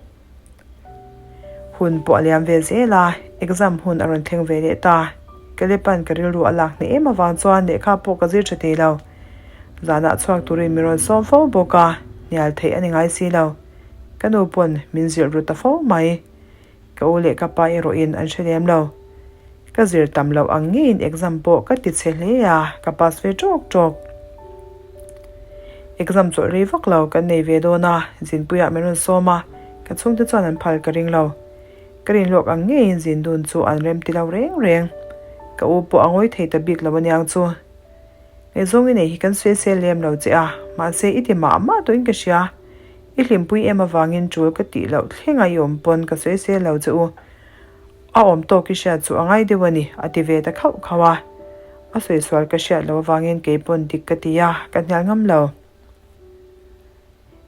Hun pawh a liam ve zel a, exam hun a rawn thleng ve leh ta. Kalepan ka rilru a lak hneh em avang chuan lehkha pawh ka zir tha thei lo. Zanah chhuak turin min rawn sawm fo bawk a, hnial theih a ni ngai si lo. Ka nu pawn min zilh ru ta fo mai. Ka u leh ka pa erawhin an hre lem lo. Ka zir tam loh ang ngeiin exam pawh ka ti chhe hle a, ka pass ve tawk tawk. Exam chawlh rei vak lo kan nei ve dawn a, zinpuiah min rawn sawm a, ka chhungte chuan an phal ka ring lo. Ka rinhlawk ang ngeiin zin dun chu an rem ti lo reng reng. Ka u pawh a ngawi thei ta bik lo aniang chu. Ngaihzawng i nei hi kan sawisel lem lo che a, mahse i ti mah mah tawhin ka hria. I hlimpui em avangin tul ka tih loh thlenga i awm pawn ka sawisel lo che u. A awm tawk i hriat chu a ngai deuh a ni, a ti ve ta khauh khauh a. A sawi sual ka hriat loh avangin kei pawn dik ka ti a, ka hnial ngam lo.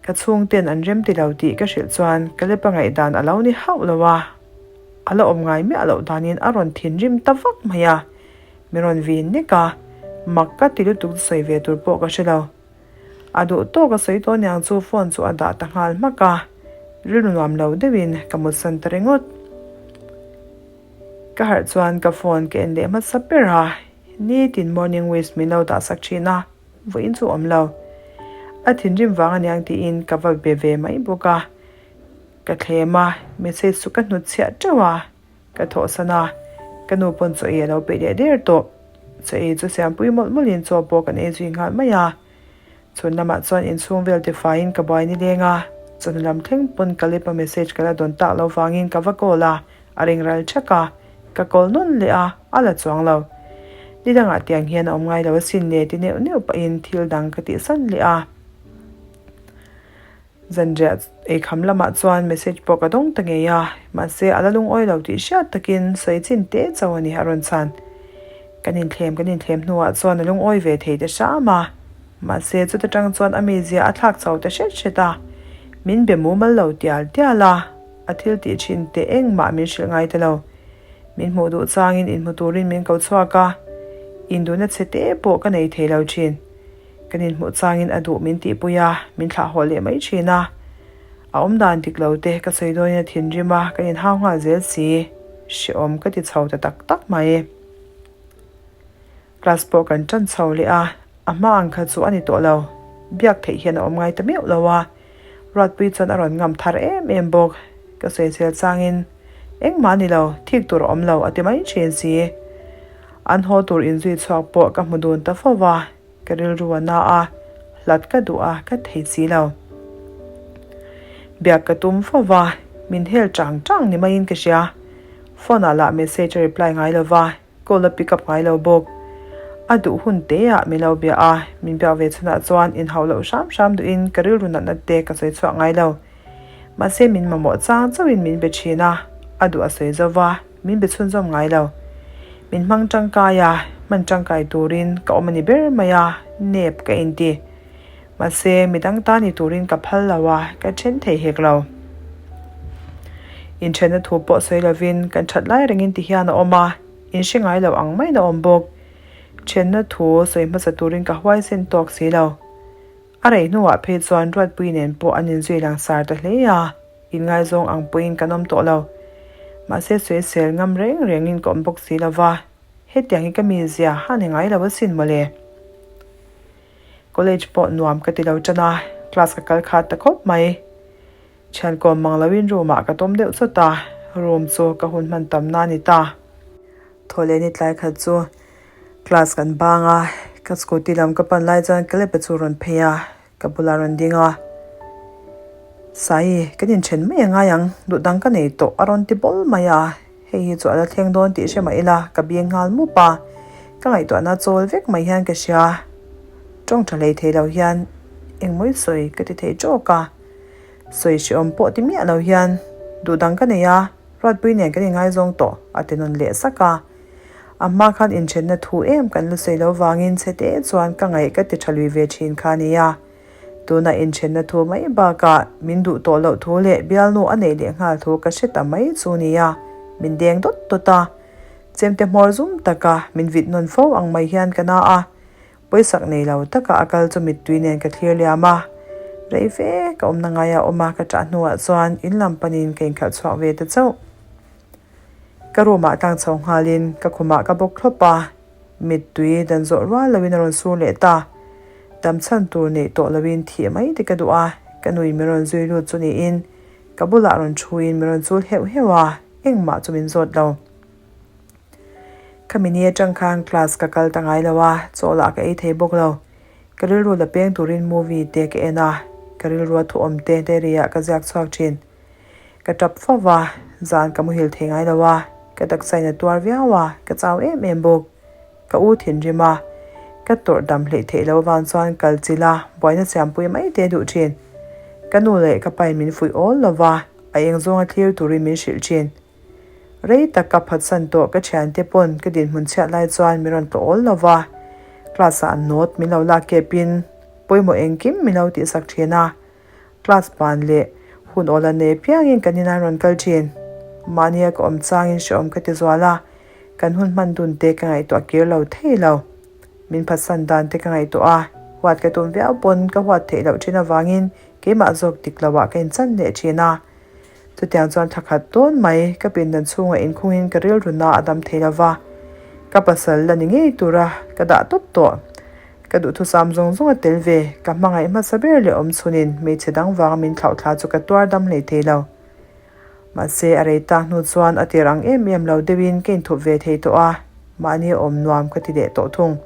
Ka chhungten an rem ti lo tih ka hrilh chuan Caleb-a ngaihdan a lo ni hauh lo a, a la awm ngai miah loh danin a rawn thinrim ta vak mai a, mi rawn vin nek a, mak ka ti lutuk chu sawi ve tur pawh ka hre lo. A duh tawk a sawi tawh niang chu phone chu a dah ta nghal hmak a, rilru nuam lo deuhin ka mutsan ta ringawt. Ka harh chuan ka phone ka en leh hmasa ber a, nitin morning wish min lo dah sak thin a, vawiin chu awm lo. A thinrim vang aniang tiin ka va be ve mai bawk a, ka thlem a, message chu ka hnutchhiah teuh a. Ka thawhsan a, ka nu pawn chaw ei a lo peih leh der tawh. Chaw ei chu siampui mawlh mawlhin chaw pawh kan ei zui nghal mai a. Chhun lamah chuan inchhung vel tifaiin ka buai nileng a, chawhnu lam thleng pawn Caleb-a message ka la dawn tak lo vangin ka va call a, a ring ral thak a, ka call nawn leh a, a la chuang lo. Ni dangah tiang hian a awm ngai lo asin le ti neuh neuh pahin thil dang ka tihsan leh a. Zanriah eikham lamah chuan message pawh ka dawng ta ngei a, mahse a la lungawi lo tih hriat takin sawi chin teh chauh a ni a rawn chhan. Kan inthlem kan inthlem hnuah chuan a lungawi ve thei ta hram a, mahse chuta tang chuan a mizia a thlak chho ta hret hret a, min be mumal lo tial tial a, a thil tih thin teh engmah min hrilh ngai ta lo. Min hmuh duh changin inhmu turin min ko chhuak a, induhna chhe te pawh ka nei thei lo thin. Kan inhmuh changin a duh min tihpui a, min thlah haw leh mai thin a. A awmdan dik lo te ka sawi dawnin a thinrim a, kan inhau nghal zel si. Hrehawm ka ti chho ta tak tak mai. Class pawh kan tan chho leh a, a hma ang kha chu a ni tawh lo. Biak theih hian a awm ngai ta meuh lo a. Ruatpui chuan a rawn ngam thar em em bawk. Ka sawi chhel changin, Engmah a ni lo, thik tur a awm lo a ti mai thin si. An haw tur inzui chhuak pawh ka hmu dun ta fo va. Ka rilru a na a, hlat ka duh a, ka thei si lo. Biak ka tum fo va, min hel chang chang ni maiin ka hria. Phone ah lah message a reply ngai lo va, call a pick up ngai lo bawk. A duh hun te ah min lo bia a, min biak ve chhunah chuan inhauh loh hram hram duhin ka rilru natna te ka sawi chhuak ngai lo. Mahse min mamawh chang chauhin min be thin a, a duh a sawi zo va, min be chhunzawm ngai lo. Min hmang tangkai a, hman tangkai turin ka awm a ni ber mai a, nep ka inti. Mahse midang ta ni turin ka phal lo a, ka then thei hek lo. Inthenna thu pawh sawi lovin kan that lai rengin ti hian a awm a, inhre ngai lo ang maiin a awm bawk. Thenna thu sawi hmasa turin ka huaisen tawk si lo. A rei hnuah phei chuan Ruatpui nen pawh an inzui langsar ta hle a, inngaizawng ang pawhin kan awm tawh lo. Mahse sawisel ngam reng rengin ka awm bawk si lo va, hetiang hi ka mizia ha ni ngai lo asin mawle. College pawh nuam ka ti lo tan a, class ka kal khat ta khawp mai. Thiankawm mang loin room ah ka tawm deuh chawt a, room chu ka hun hman tam na a ni ta. Thaw leh ni tlai khat chu class kan bang a, ka scooty lam ka pan lai chuan Caleb a chu rawn phei a, ka bulah rawn ding a. Sai, kan inthen mai a ngai ang, duh dang ka nei tawh a rawn ti bawl mai a, hei hi chu a la thleng dawn tih hre mah ila ka beng nghal mup a, ka ngaihtuahna chawl vek mai hian ka hria. Tawng tha hlei thei lo hian engmawi sawi ka ti thei tawk a. Sawi hrehawm pawh ti miah lo hian duh dang ka nei a, Ruatpui nen kan ingaizawng tawh a ti nawn leh sak a. A hma khan inthenna thu em kan la sawi lo vangin chhe te chuan ka ngaih ka ti tha lui ve thin kha a nia. Tuna inthenna thu mai bakah min duh tawh loh thu leh bialnu a neih leh nghal thu ka hre ta mai chu nia, min deng dawt dawt a. Chemte hmawr zum taka min vit nawn fo ang mai hian ka na a. Pawisak nei lo taka a kal chu mittui nen ka thlir liam a, rei fe ka awmna ngaia awm a ka ṭah hnuah chuan in lam panin ka inkhalh chhuak ve ta chauh. Ka room ah tlang chho nghalin ka khumah ka bawk thlawp a, mittui dan zawh rual loin a rawn sur leh ta. Dam chhan tur neih tawh loin thih mai te ka duh a, ka nui min rawn zui lut chu niin ka bulah rawn ṭhuin min rawn chul heuh heuh a, engmah chu min zawt lo. Khami ni atang khan class ka kal ta ngai lo a, chaw lah ka ei thei bawk lo. Ka rilru la peng turin movie te ka en a, ka rilrua thuawm te diary ah ka ziak chhuak thin. Ka tap fo va, zan ka muhil thei ngai lo a, ka taksa in a tuar viau a, ka chau em em bawk. Ka u thinrim a, ka tawrh dam hleih theih lo avang chuan kal chilh a, buaina siampui mai te duh thin. Ka nu leh ka pain min fuih awl lo va, a eng zawnga thlir turin min hrilh thin. Rei tak ka phatsan tawh ka thiante pawn ka dinhmun chhiat lai chuan min rawn tlawh awl lo va, class ah note min lo lak kepin pawimawh engkim min lo tihsak thin a, class ban leh hun awl a nei piangin kan inah an rawn kal thin. Mahnia ka awm changin hrehawm ka ti zual a, kan hun hman dun te ka ngaihtuah kir lo thei lo. Min phatsan dan te ka ngaihtuah a, huat ka tum viau pawn ka huat theih loh thin avangin keimah zawk dik loah ka inchan leh thin a. Chutiang chuan thla khat dawn mai ka pindan chhungah inkhungin ka rilruna a dam thei lova, ka pasal la ni ngei tura ka dah tawp tawh. Ka duhthusam zawng zawng a tel ve, ka hmangaih hmasa ber leh awm chhunin hmeichhe dang vanga min thlauhthla chu ka tuar dam hlei thei lo. Mahse a rei tak hnu chuan a tir ang em em lo deuhin ka inthup ve thei tawh a, mahni awm nuam ka ti leh tawh thung.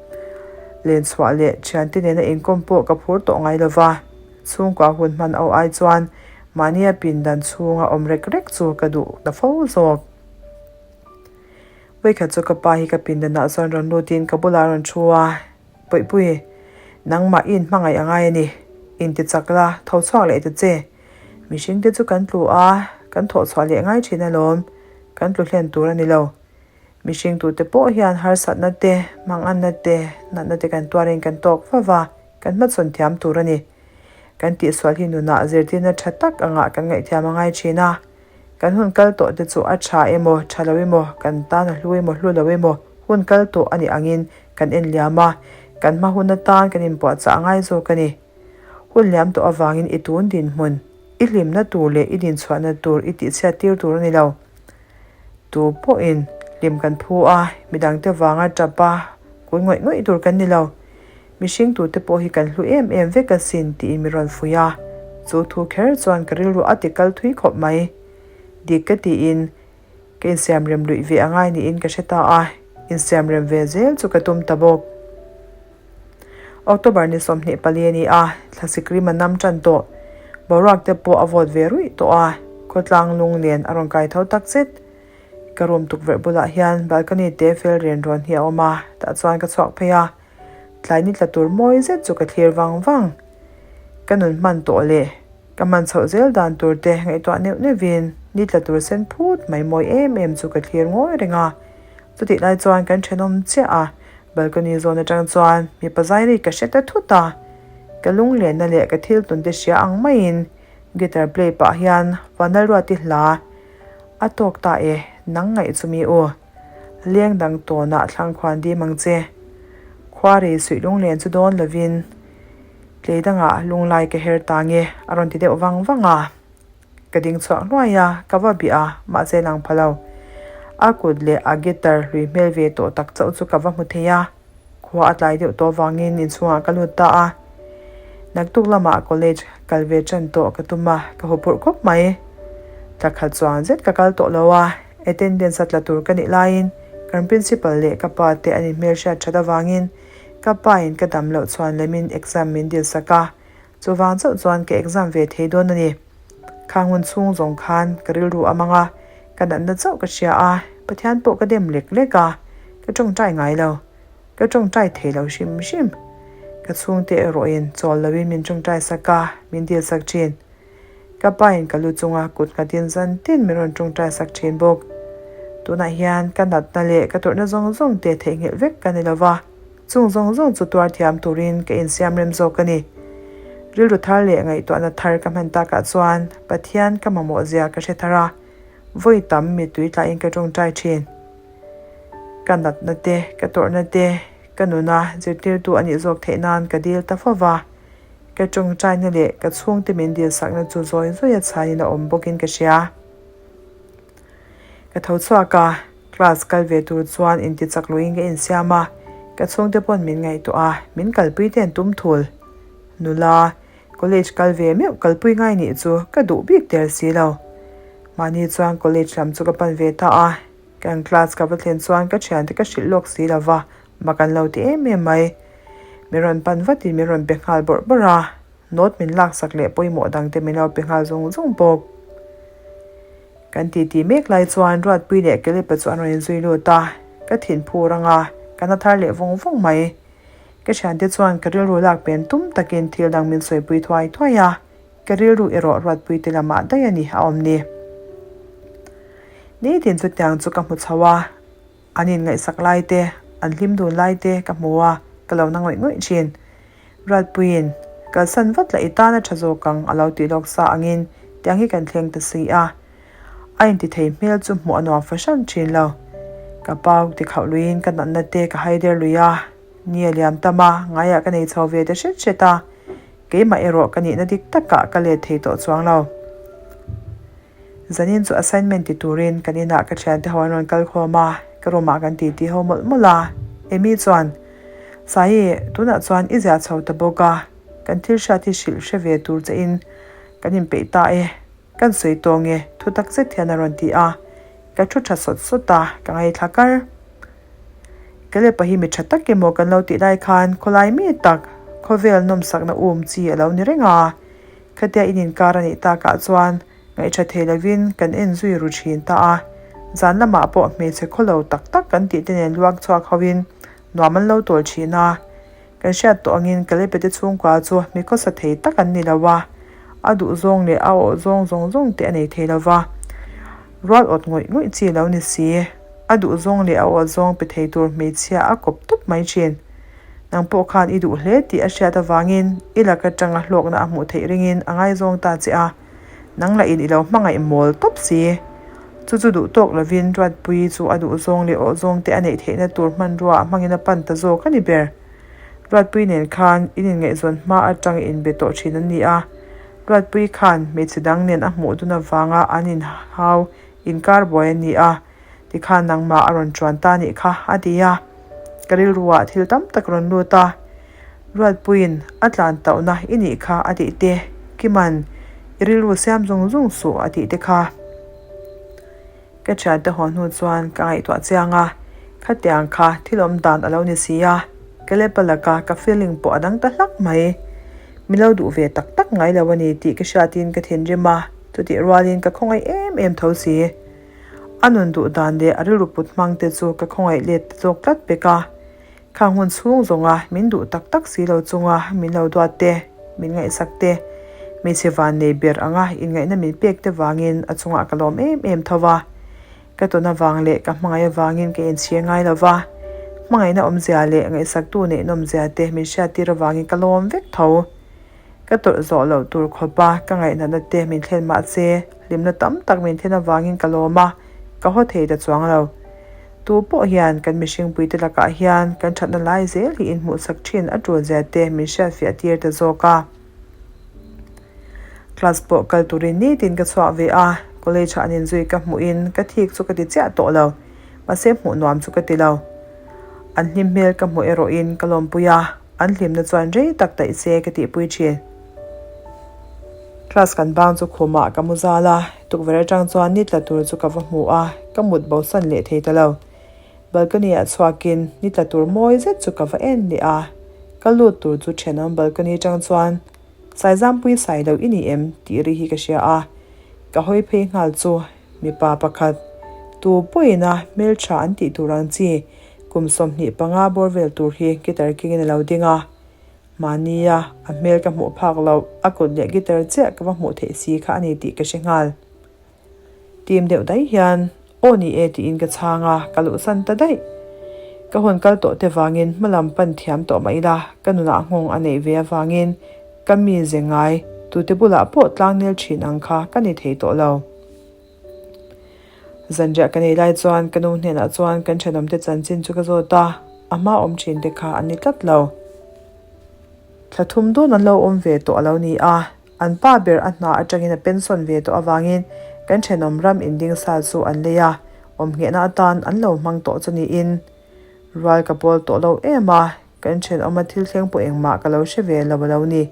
Lenchhuah leh thiante nena inkawm pawh ka phur tawh ngai lova. Chhungkua hun hman au ai chuan mahnia pindan chhunga awm rek rek chu ka duh ta fo zawk. Vawikhat chu ka pa hi ka pindanah chuan rawn lutin ka bulah a rawn thu a, Pawihpui, nangmah i inhmangaih a ngai a ni. Inti chak la, tho chhuak leh ta che. Mihringte chu kan tlu a, kan thawh chhuah leh ngai thin alawm. Kan tlu hlen tur a ni lo. Mihring tute pawh hian harsatna te, manganna te, natna te kan tuarin kan tawk va va. Kan hmachhawn thiam tur a ni. Kan tihsual hi nunah zirtirna tha tak angah kan ngaihthiam a ngai thin a. Kan hun kal tawh te chu a tha emaw, tha lo emaw, kan tan a hlu emaw, hlu lo emaw, hun kal tawh a nih angin kan en liam a, kan hma hun atan kan inpuahchah a ngai zawk a ni. Hun liam tawh avangin i tun dinhmun, i hlimna tur leh i dinchhuahna tur i tihchhiat tir tur a ni lo. Tu pawhin hlim kan phu a, midangte vanga tap a, kun ngawih ngawih tur kan ni lo. Mihring tute pawh hi kan hlu em em vek asin tiin min rawn fuih a, chu thu kher chuan ka rilru a ti kal thui khawp mai. Dik ka tiin ka insiam rem luih ve angai niin ka hre ta a, insiam rem ve zel chu ka tum ta bawk. October ni 24 a ni a, thlasik rim a nam tan tawh. Boruak te pawh a vawt ve ruih tawh a, khawtlang lung nen a rawn kai tho tak zet. Ka room tukverh bulah hian balcony te fel ren rawn hi a awm a, tah chuan ka chhuak phei a. Tlai ni tla tur mawi zet chu ka thlir vang vang. Ka nun hman tawh leh. Ka hman chhoh zel dan tur te ngaihtuah neuh neuhin ni tla tur sen phut mai mawi em em chu ka thlir ngawi reng a. Chutih lai chuan kan thenawm chiah a, balcony zawn atang chuan mipa zai ri ka hre ta thut a. Ka lunglenna leh ka thil tun te hria ang maiin guitar play pah hian Vanlalruati hla a tawk ta e, nang ngaih chu mi u. Leng dang tawnah thlang khuan dim ang che. Khua rei suih lunglen chu dawn lovin tlei dangah lunglai ka her ta nge a rawn ti deuh vang vang a. Ka ding chhuak hnuai a, ka va bih a, mahse lang pha lo. A kut leh a guitar hlui hmel ve tawh tak chauh chu ka va hmu thei a. Khua a tlai deuh tawh vangin inchhungah ka lut ta a. Naktuk lamah college kal ve ṭan tawh ka tum a, ka huphurh khawp mai. Thla khat chuan zet ka kal tawh lo a, attendance a tla tur ka nih laiin kan principal leh ka pa te an inhmelhriat ṭhat avangin ka pa in ka dam loh chuan lemin exam min dil sak a, chuvang chauh chuan ka exam ve thei dawn a ni. Khang hun chhung zawng khan ka rilru a mang a, ka natna chauh ka hria a, Pathian pawh ka dem lek lek a, ka tawngtai ngai lo. Ka tawngtai thei lo hrim hrim. Ka chhungte erawhin chawl loin min tawngtai sak a, min dil sak thin. Ka pain ka lu chunga kut nghatin zan tin min rawn tawngtai sak thin bawk. Tunah hian ka natna leh ka tawrhna zawng zawng te theihnghilh vek ka ni lova. Chung zawng zawng chu tuar thiam turin ka insiam rem zawk a ni. Rilru thar leh ngaihtuahna thar ka hman takah chuan Pathian ka mamawh zia ka hre thar a, vawi tam mittui tlahin ka tawngtai thin. Ka natna te, ka tawrhna te, ka nuna zirtirtu a nih zawk theih nan ka dil ta fo va. Ka tawngtaina leh ka chhungte min dilsakna chu zawi zawi a chhanin a awm bawkin ka hria. Ka tho chhuak a, class kal ve tur chuan inti chak luiin ka insiam a, ka chhungte pawn min ngaihtuah a, min kalpui te an tum thul. Nula, college kal ve meuh kalpui ngai nih chu ka duh bik der si lo. Mahni chuan college lam chu ka pan ve ta a, kan class ka va thlen chuan ka thiante ka hrilh lawk si lo va, mak an lo ti em em mai. Min rawn pan vatin min rawn be nghal bawrh bawrh a. Note min laksak leh pawimawh dangte min lo pe nghal zung zung bawk. Kan titi mek lai chuan Ruatpui leh Kelipa chu an rawn inzui lut a, ka thin phur ang a, ka na thar leh vawng vawng mai. Ka thiante chuan ka rilru lak pen tum takin thil dang min sawipui thuai thuai a, ka rilru erawh Ruatpui te lamah daih a ni a awm ni. Nitin chutiang chu ka hmu chho a. An inngaihsak lai te, an hlim dun lai te ka hmu a, ka lo na ngawih ngawih thin. Ruatpuiin, Kalsan vat la i tan a tha zawk ang a lo tih lawk sa angin tiang hi kan thleng ta si a. A intithei hmel chu hmuh a nuam fahran thin lo. Ka pau ti khauh luiin ka natna te ka hai der lui a, ni a liam tam a, ngaiah ka nei chho ve ta hret hret a, keimah erawh ka nihna dik takah ka let thei tawh chuang lo. Zanin chu assignment ti turin kan inah ka thiante ho an rawn kal khawm a, ka room ah kan titi ho mawlh mawlh a. Amy chuan, Saii, tunah chuan i ziah chho ta bawk a, kan thil hriat hi hrilh hre ve tur che in kan inpeih ta e, kan sawi tawng e, thu tak zet hian a rawn ti a. Ka thu tha sawt sawt a, ka ngaithla kar. Kalepa hi mi tha tak emaw kan lo tih lai khan khawlai mi tak khawvel nawmsakna um chi a lo ni reng a. Khatia in inkar a nih takah chuan ngaihṭha thei lovin kan en zui ru ṭhin ta a, zan lamah pawh hmeichhe khawlo tak tak kan tih te nen luak chhuak hoin nuam an lo tawl ṭhin a. Kan hriat tawh angin Kalepete chhungkua chu mi khawsa thei tak an ni lo a, a duh zawng leh a awh zawng zawng zawng te a nei thei lo va, rual awt ngawih ngawih chi lo ni si, a duh zawng leh a awh zawng pe thei tur hmeichhia a kawp tawp mai ṭhin. Nang pawh khan i duh hle tih a hriat avangin i lak atanga hlawkna a hmuh theih ringin a ngaizawng ta che a, nang lahin i lo hmangaih mawl tawp si. Chu chu duh tawk lovin Ruatpuii chu a duh zawng leh awh zawng te a neih theihna tur hmanrua hmangin a pan ta zawk a ni ber. Ruatpuii nen khan in inngaihzawn hma atang inbe tawh thin an ni a, Ruatpuii khan hmeichhe dang nen a hmuh dun avanga an inhau inkar buai a ni a. Tikhan nangmah a rawn chuan ta nih kha, a ti a. Ka rilruah thil tam tak rawn lut a, Ruatpuiin a tlan tauhna i nih kha a tih te, Kiman i rilru siam zung zung suh a tih te kha. Ka thiante haw hnu chuan ka ngaihtuah chiang a, khatiang kha thil awm dan a lo ni si a, Kalepa laka ka feeling pawh a dang ta hlak mai. Min lo duh ve tak tak ngai lo a ni tih ka hriatin ka thinrim a, chutih rualin ka khawngaih em em tho si. A nun duh dan leh a rilru put hmang te chu ka khawngaih let ta zawk tlat pek a. Khang hun chhung zawnga min duh tak tak si lo chunga min lo duat te, min ngaihsak te, Hmeichhe van nei ber anga inngaihna min pek te vangin a chungah ka lawm em em tho va. Ka tawn avang leh ka hmangaih avangin ka inchhir ngai lo va, hmangaihna awmzia leh ngaihsaktu neih nawmzia te min hriattir avangin ka lawm vek tho. Ka tawrh zawh loh tur khawpa ka ngaihnatna te min thlen mahse hlimna tam tak min thlen avangin ka lawm a, ka haw thei ta chuang lo. Tu pawh hian kan mihringpuite lakah hian kan thatna lai zel hi inhmuhsak thin a tulzia te min hriatfiah tir ta zawk a. Class pawh kal turin nitin ka chhuak ve a, college ah an inzui ka hmuhin ka thik chu ka ti chiah tawh lo, mahse hmuh nuam chu ka ti lo. An hlim hmel ka hmuh erawhin ka lawmpui a, an hlimna chuan rei tak daih se ka tihpui thin. Class kan bang chu khumah ka mu zal a, tukverh atang chuan ni tla tur chu ka va hmu a, ka mut bosan leh thei ta lo. Balcony ah chhuakin ni tla tur mawi zet chu ka va en leh a, ka lut tur chu thenawm balcony atang chuan Saizampui sai lo i ni em tih ri hi ka hria a, ka hawi phei nghal chu mipa pakhat tu pawhin a hmeltha an tih tur ang chi kum 25 bawr vel tur hi guitar kengin a lo ding a, mahnia a hmel ka hmuh phak loh a kut leh guitar chiah ka va hmuh theih si kha a ni tih ka hre nghal. Tim deuh daih hian, Aw ni e tiin ka chhang a, ka luhsan ta daih. Ka hun kal tawh te vangin hma lam pan thiam tawh mah ila, ka nunah nghawng a neih ve avangin ka mi ze ngai, tute bulah pawh tlangnel thin ang kha ka ni thei tawh lo. Zanriah ka nei lai chuan ka nu hnenah chuan kan thenawmte chanchin chu ka zawt a, a hma awm thin te kha an ni tlat lo. Thla thum dawn an lo awm ve tawh a lo ni a. An pa ber a hna atangin a pension ve tawh avangin kan thenawm ram inding sa chu an lei a, awmnghehna atan an lo hmang tawh chu niin rual ka pawl tawh lo em a, kan thenawma thil thleng pawh engmah ka lo hre ve lo a lo ni.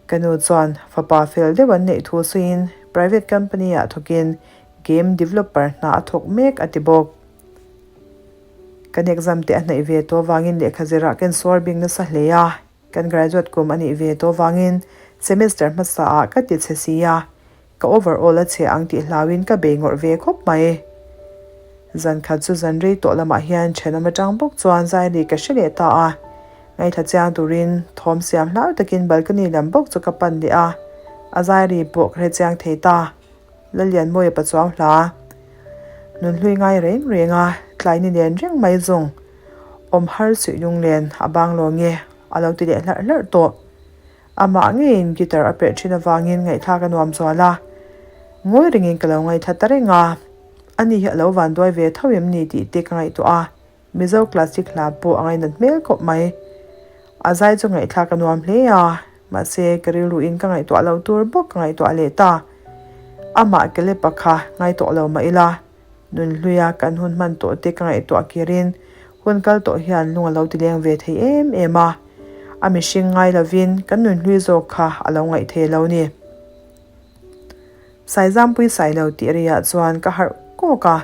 Ka nu chuan fapa fel deuh an neih thu suiin private company ah thawkin game developer hna a thawk mek a ti bawk. Kan exam te a hnaih ve tawh avangin lehkha zirah ka insuar bik nasa hle a. Kan graduate kum a nih ve tawh vangin semester hmasa ah ka ti chhe si a, ka overall a chhe ang tih hlauin ka bei ngawrh ve khawp mai. Zan khat chu zan rei tawh lamah hian thenawm atang bawk chuan Zaili ka hre leh ta a, ngaithla chiang turin thawm siam hlau takin balcony lam bawk chu ka pan leh a, a Zaili pawh ka hre chiang thei ta. Lalianmawia Pachuau hla nunhlui ngai reng reng a, tlai ni nen reng mai zawng. Awm har suih lunglen a bang lo nge a lo ti leh hlarh hlarh tawh. Amah ngeiin guitar a perh thin avangin ngaihthlak a nuam zual a. Ngawi rengin ka lo ngaithla ta reng a. Ani hi a lo vanduai ve tho em ni tih te ka ngaihtuah a. Mizo classic hla pawh a ngainat hmel khawp mai. A zai chu ngaihthlak a nuam hle a, mahse ka rilruin ka ngaihtuah loh tur bawk ka ngaihtuah leh ta. Amah Kelepa kha ngaituah lo mah ila. Nunhluia kan hun hman tawh te ka ngaihtuah kirin hun kal tawh hian lung a lo ti leng ve thei em em a, a mihring ngai lovin kan nunhlui zawk kha a lo ngaih thei lo ni. Saizampui sai lo tih riah chuan ka harh kawk a,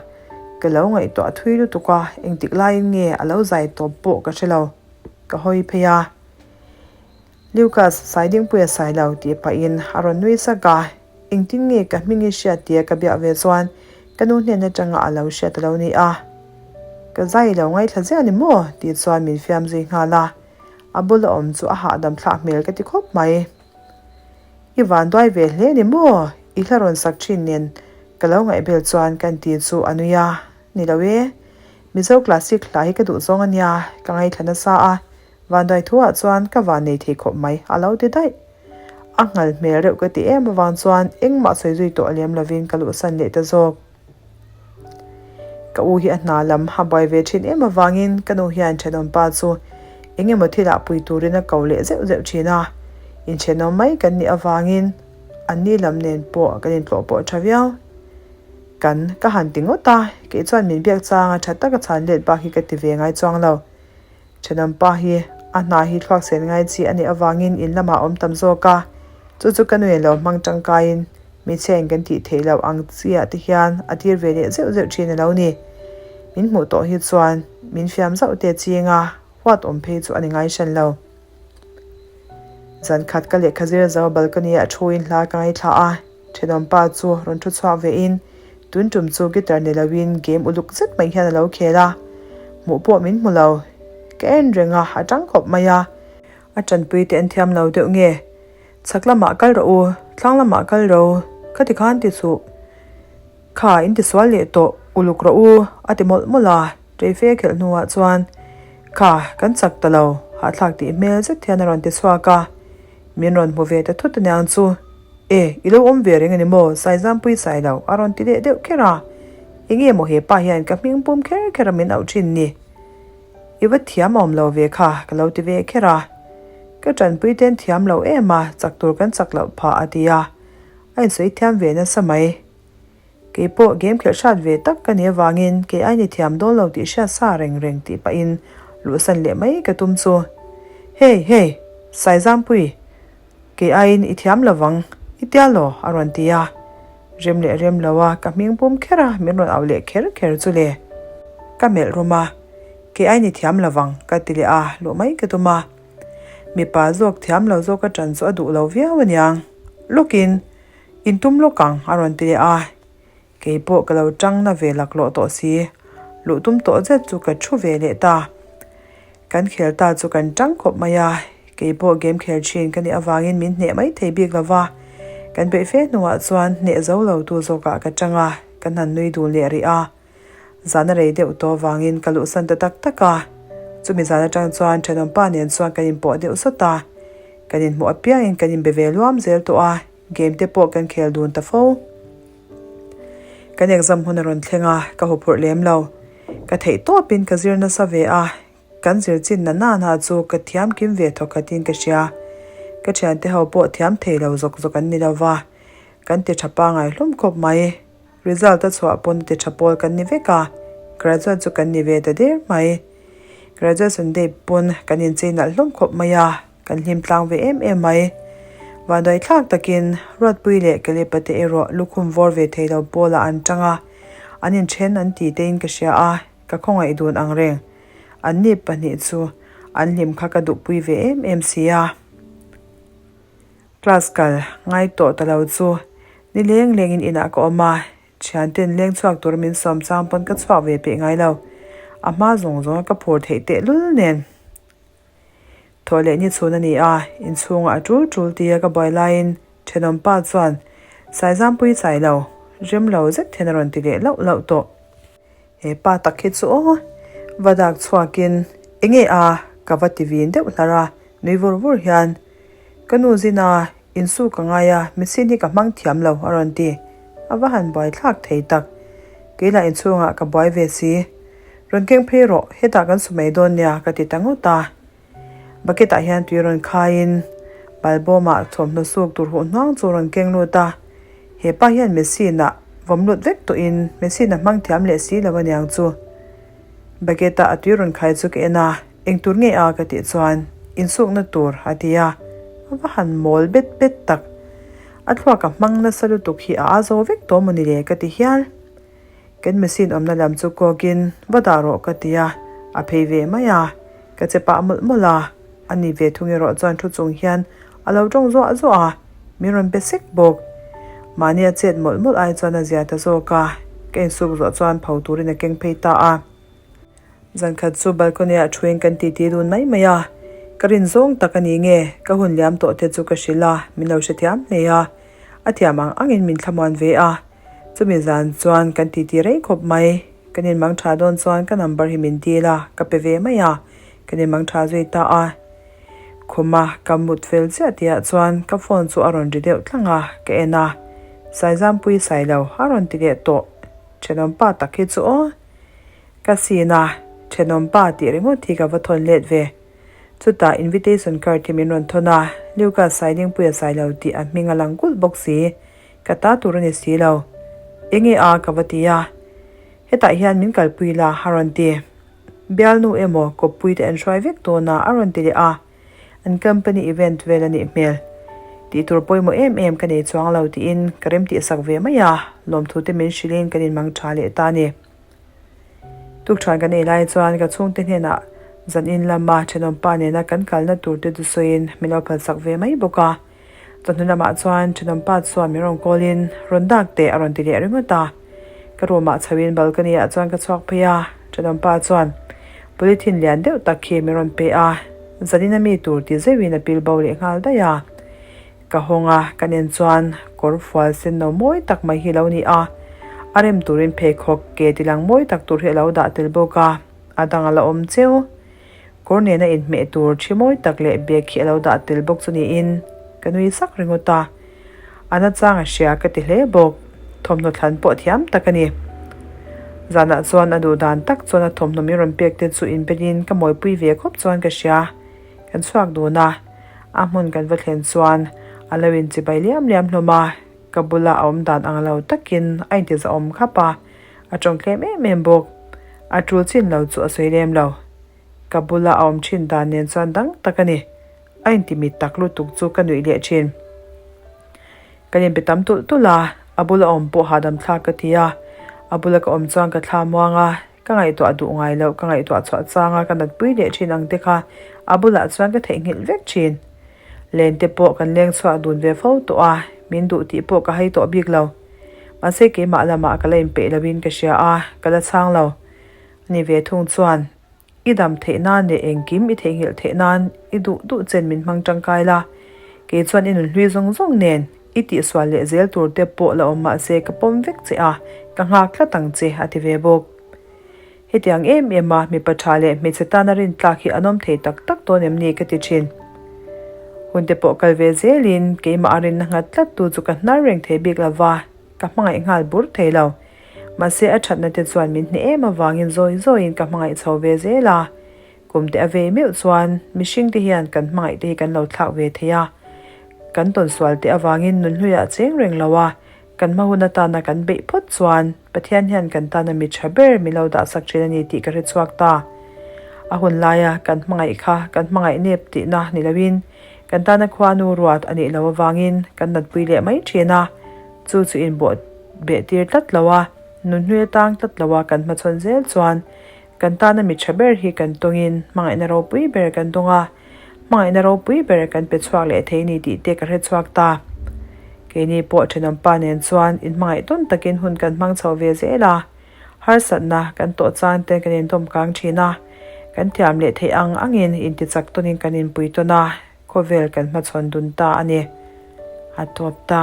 ka lo ngaihtuah thui lutuk a, engtik laiin nge a lo zai tawp pawh ka hre lo, ka hawi phei a. Lucas, Saidingpuia sai lo tih pahin a rawn nui sak a, engtin nge ka hming i hriat tia ka biak ve chuan ka nu hnen atanga a lo hriat a lo ni a. Ka zai lo ngaithla ziah ni maw? tih chuan min fiam zui nghal a, a bula awm chu a hahdam thlak hmel ka ti khawp mai. I vanduai ve hle ni maw? I hla rawn sak thin nen ka lo ngaihbel chuan kan ti chu a nui a, ni lo e. Mizo classic hla hi ka duh zawng a nia, ka ngaithla nasa a, Vanduai thuah chuan ka van nei thei khawp mai, a lo ti daih. A nghal hmel reuh ka ti em avang chuan engmah sawi zui tawh lem lovin ka luhsan leh ta zawk. Ka u hi a hna lam a buai ve thin em avangin ka nu hian thenawmpa chu eng emaw thilah pui turin a ko leh zeuh zeuh thin a. Inthenawm mai kan nih avangin anni lam nen pawh kan intlawh pawh tha viau. Kan ka han ti ngawt a, kei chuan min biak changa tha taka chhan let bak hi ka ti ve ngai chuang lo. Thenawmpa hi a hna hi thluak sen ngai chi a nih avangin in lamah a awm tam zawk a, chu chu ka nuin lo hmang tangkaiin hmeichhia in kan tih theih loh ang chiah te hian a tir ve leh zeuh zeuh thin a lo ni. Min hmuh tawh hi chuan min fiam zauh te ching a, huat awm phei chu a ni ngai hran lo. Zan khat ka lehkha zir zo balcony ah thu in hla ka ngaithla a, Thenawmpa chu rawn thu chhuak ve in tun tum chu guitar ni lo in game uluk zet mai hian a lo khel a, hmuh pawh min hmu lo. Ka en reng a, a tang khawp mai a. A tanpui te an thiam lo deuh nge? Chhak lamah kal rawh u, thlang lamah kal ro, khati khan ti suh. Kha in ti sual leh tawh, uluk rawh u, a ti mawlh mawlh a, Teife khelh hnuah chuan, Kha, kan chak ta lo, hahthlak tih hmel zet hian a rawn ti chhuak a. Min rawn hmu ve ta thut aniang chu. E, i lo awm ve reng a ni maw, Saizampui sai lo, a rawn ti leh deuh kher a. Enge maw he pa hian ka hming pum kher kher a min auh thin ni? I va thiam awm lo ve kha, ka lo ti ve kher a. Ka tanpui ten thiam lo em a, chak tur kan chak loh phah, a ti a. A insawi thiam ve nasa mai. Kei pawh game khelh hrat ve tak ka nih avangin kei aini thiam dawn lo tih hriat sa reng reng tih pahin luhsan leh mai ka tum chu. Hey, hey, Saizampui, kei aiin i thiam lo vang, i tia law? a rawn ti a. Rem leh rem lo a, ka hming pum kher a, min rawn auh leh kher kher chu le. Ka melh rum a, kei aini thiam lo vang, ka ti leh a, luh mai ka tum a. Mipa zawk thiam lo zawk a ṭan chu a duh lo viau aniang. Lawkin. In tum lawk ang, a rawn ti leh a. Kei pawh ka lo ṭang na ve laklawh tawh si. Luh tum tawh zet chu ka ṭhu ve leh ta. Kan khel ta chu kan ṭang khawp mai a. Kei pawh game khel ṭhin ka nih avangin min hneh mai thei bik lo va. Kan beih fe hnuah chuan hneh zo lo tu zawkah ka ṭang a, kan han nui dun leh rih a. Zan a rei deuh tawh avangin ka luhsan ta tak tak a. Chumi zan atang chuan thenawmpa nen chuan kan inpawh deuh sawt a. Kan inhmuh apiangin kan inbe ve luam zel tawh a, game te pawh kan khel dun ta fo. Kan exam hun a rawn thleng a, ka huphurh lem lo. Ka theih tawpin ka zir nasa ve a, kan zir chin na nana chu ka thiam kim ve thawkhatin ka hria. Ka thiante ho pawh thiam thei lo zawk zawk an ni lo va, kan ti tha pangai hlawm khawp mai. Result a chhuah pawn ti tha pawl kan ni vek a, graduate chu kan ni ve ta der mai. Graduation day pawn kan inchei nalh hlawm khawp mai a, kan hlim tlang ve em em mai. Vanduai thlak takin Ruatpui leh Kalepa te erawh lukhum vawr ve thei lo pawlah an tang a, an inthen an ti tein ka hria a, ka khawngaih dun ang reng. Anni pahnih chu an hlim kha ka duhpui ve em em si a. Class kal ngai tawh ta lo chu ni leng lengin inah ka awm a, thianten leng chhuak tur min sawm chang pawn ka chhuak ve peih ngai lo. A hma zawng zawnga ka phur theih tehlul nen. Thawh leh ni chhun a ni a, inchhungah a tul tul tia ka buai laiin thenawm pa chuan Saizampui chai lo, rem lo zet hian a rawn ti leh lauh lauh tawh. He pa tak hi chu aw, va dak chhuakin enge a ka va ti vin deuh hlar a, nui vur vur hian ka nu zina insu ka ngai a, machine hi ka hmang thiam lo a rawn ti. A va han buai thlak thei tak. Kei lah inchhungah ka buai ve si. Rawn keng phei rawh, hetah kan su mai dawn nia ka ti ta ngawt a. Bucket ah hian tui rawn khaiin balbawmah thawmhnaw suk tur huh hnuang chu rawn keng lut a. He pa hian machine ah vawm lut vek tawhin machine a hmang thiam leh si lo aniang chu. Bucket ah a tui rawn khai chu ka en a, eng tur nge a ka tih chuan insukna tur a ti a, a va han mawl bet bet tak. A thluak a hmang nasa lutuk hi a a zo vek tawh maw ni le ka ti hial. Kan machine awmna lam chu kawkin va dah rawh ka ti a, a phei ve mai a, ka che pah mawlh mawlh a, a ni ve thung erawh chuan thu chung hian a lo tawng zuah zuah a, min rawn pe sek bawk. Mahni a chet mawlh mawlh ai chuan a zia ta zawk a, ka insuk zawh chuan pho turin a keng phei ta a. Zankhat chu balcony ah thuin kan titi dun mai mai a, ka rin zawng tak a ni nge, ka hun liam tawh te chu ka hrilh a, min lo hrethiam hle a, a thiam ang angin min thlamuan ve a. Chumi zan chuan kan titi rei khawp mai. Kan inmang tha dawn chuan ka number hi min dil a, ka pe ve mai a, kan inmang tha zui ta a. Khuma ka mut fel chiah tihah chuan ka phone chu a rawn ri deuh tlang a, ka en a, Saizampui Sailo a rawn ti leh tawh. Thenawmpa tak hi chu aw. Ka sin a, thenawmpa tih ringawt hi ka va thawn let ve. Chutah invitation card hi min rawn thawn a, Lucas Saidingpuia Sailo tih a hming a lang kulh bawk si. Ka ta tur a ni si lo. Enge a ka va ti a. Hetah hian min kalpui la a rawn ti. Bialnu emaw kawppui te an hruai vek dawn a a rawn ti leh a. An company event vel a nih hmel. Tih tur pawimawh em em ka nei chuang lo tiin ka remtihsak ve mai a, lawmthu te min hrilhin kan inmang tha leh ta a ni. Tukṭhuan kan ei lai chuan ka chhungte hnenah zanin lama thenawmpa nena kan kalna tur te chu sawiin min lo phalsak ve mai bawk a. Chawhnu lamah chuan thenawmpa chuan min rawn call in rawn dak teh a rawn ti leh ringawt a. Ka room ah chho in balcony ah chuan ka chhuak phei a, thenawmpa chuan polythene lian deuh tak khi min rawn pe a, zanin a mi tur ti zeuhin a pil bo leh nghal daih a. Ka hawng a, ka nen chuan kawr fual sen no mawi tak mai hi lo ni a, a rem turin pheikhawk ke tilang mawi tak tur hi a lo dah tel bawk a, a dang a la awm cheu. Kawr nena inhmeh tur thi mawi tak leh bag hi a lo dah tel bawk chu niin ka nui sak ringawt a. A nachang a hria ka ti hle bawk. Thawmhnaw thlan pawh thiam tak a ni. Zanah chuan a duh dan tak chuan a thawmhnaw min rawn pek te chu inbelin ka mawipui ve khawp chuan ka hria. Kan chhuak dun a, a hmun kan va thlen chuan a lo inchibai liam liam hlawm a, ka bula a awm dan ang lo takin a intizahawm khap a, a tawng tlem em em bawk. A tul chin lo chu a sawi lem lo. Ka bula a awm thin dan nen chuan dang tak a ni. A intimit tak lutuk chu ka nuih leh thin. Kan inpe tam tulh tulh a, a bula awm pawh hahdam thlak ka ti a, a bula ka awm chuan ka thla muang a, ka ngaihtuah duh ngai loh, ka ngaihtuah chhuah chang a, ka natpui leh thin ang te kha a bulah chuan ka theihnghilh vek thin. Len te pawh kan leng chhuak dun ve fo tawh a, min duh tih pawh ka hai tawh bik lo. Mahse keimah lamah ka la inpeih loin ka hria a, ka la chhang lo. Ani ve thung chuan, I dam theih nan leh engkim i theihnghilh theih nan i duh duh chen min hmang tangkai la. Kei chuan i nunhlui zawng zawng nen i tihsual leh zel tur te pawh la awm mahse ka pawm vek che a, ka nghak tlat ang che a ti ve bawk. Hetiang em em a mipa tha leh hmeichhe tana rintlak hi an awm thei tak tak dawn em ni ka ti thin. Hun te pawh kal ve zelin keimah a rinna nghat tlat tu chu ka hnar reng thei bik lova, ka hmangaih nghal bur thei lo. Mahse a thatna te chuan min hneh em avangin zawi zawiin ka hmangaih chho ve zel a. Kum te a vei meuh chuan mihring te hian kan hmangaih te hi kan lo thlak ve thei a. Kan tawnsual te avangin nunhluiah cheng reng lo a, kan hma hun atana kan beih phawt chuan Pathian hian kan tana mi tha ber min lo dahsak thin a ni tih ka hre chhuak ta. A hun laia kan hmangaih kha kan hmangaih nep tihna ni loin kan tana khuanu ruat a nih loh avangin kan natpui leh mai thin a. Chu chu inbawh beh tir tlat lo a, nunhlui atang tlat lo a kan hmachhawn zel chuan kan tana mi tha ber hi kan tawngin hmangaihna ropui ber kan dawng a, hmangaihna ropui ber kan pe chhuak leh thei ni tih te ka hre chhuak ta. Keini pawh thenawmpa nen chuan inhmangaih tawn takin hun kan hmang chho ve zel a, harsatna kan tawh chang te kan indawm kang thin a, kan thiam leh theih ang angin intichak tawnin kan inpui tawn a, khawvel kan hmachhawn dun ta a ni. A tawp ta.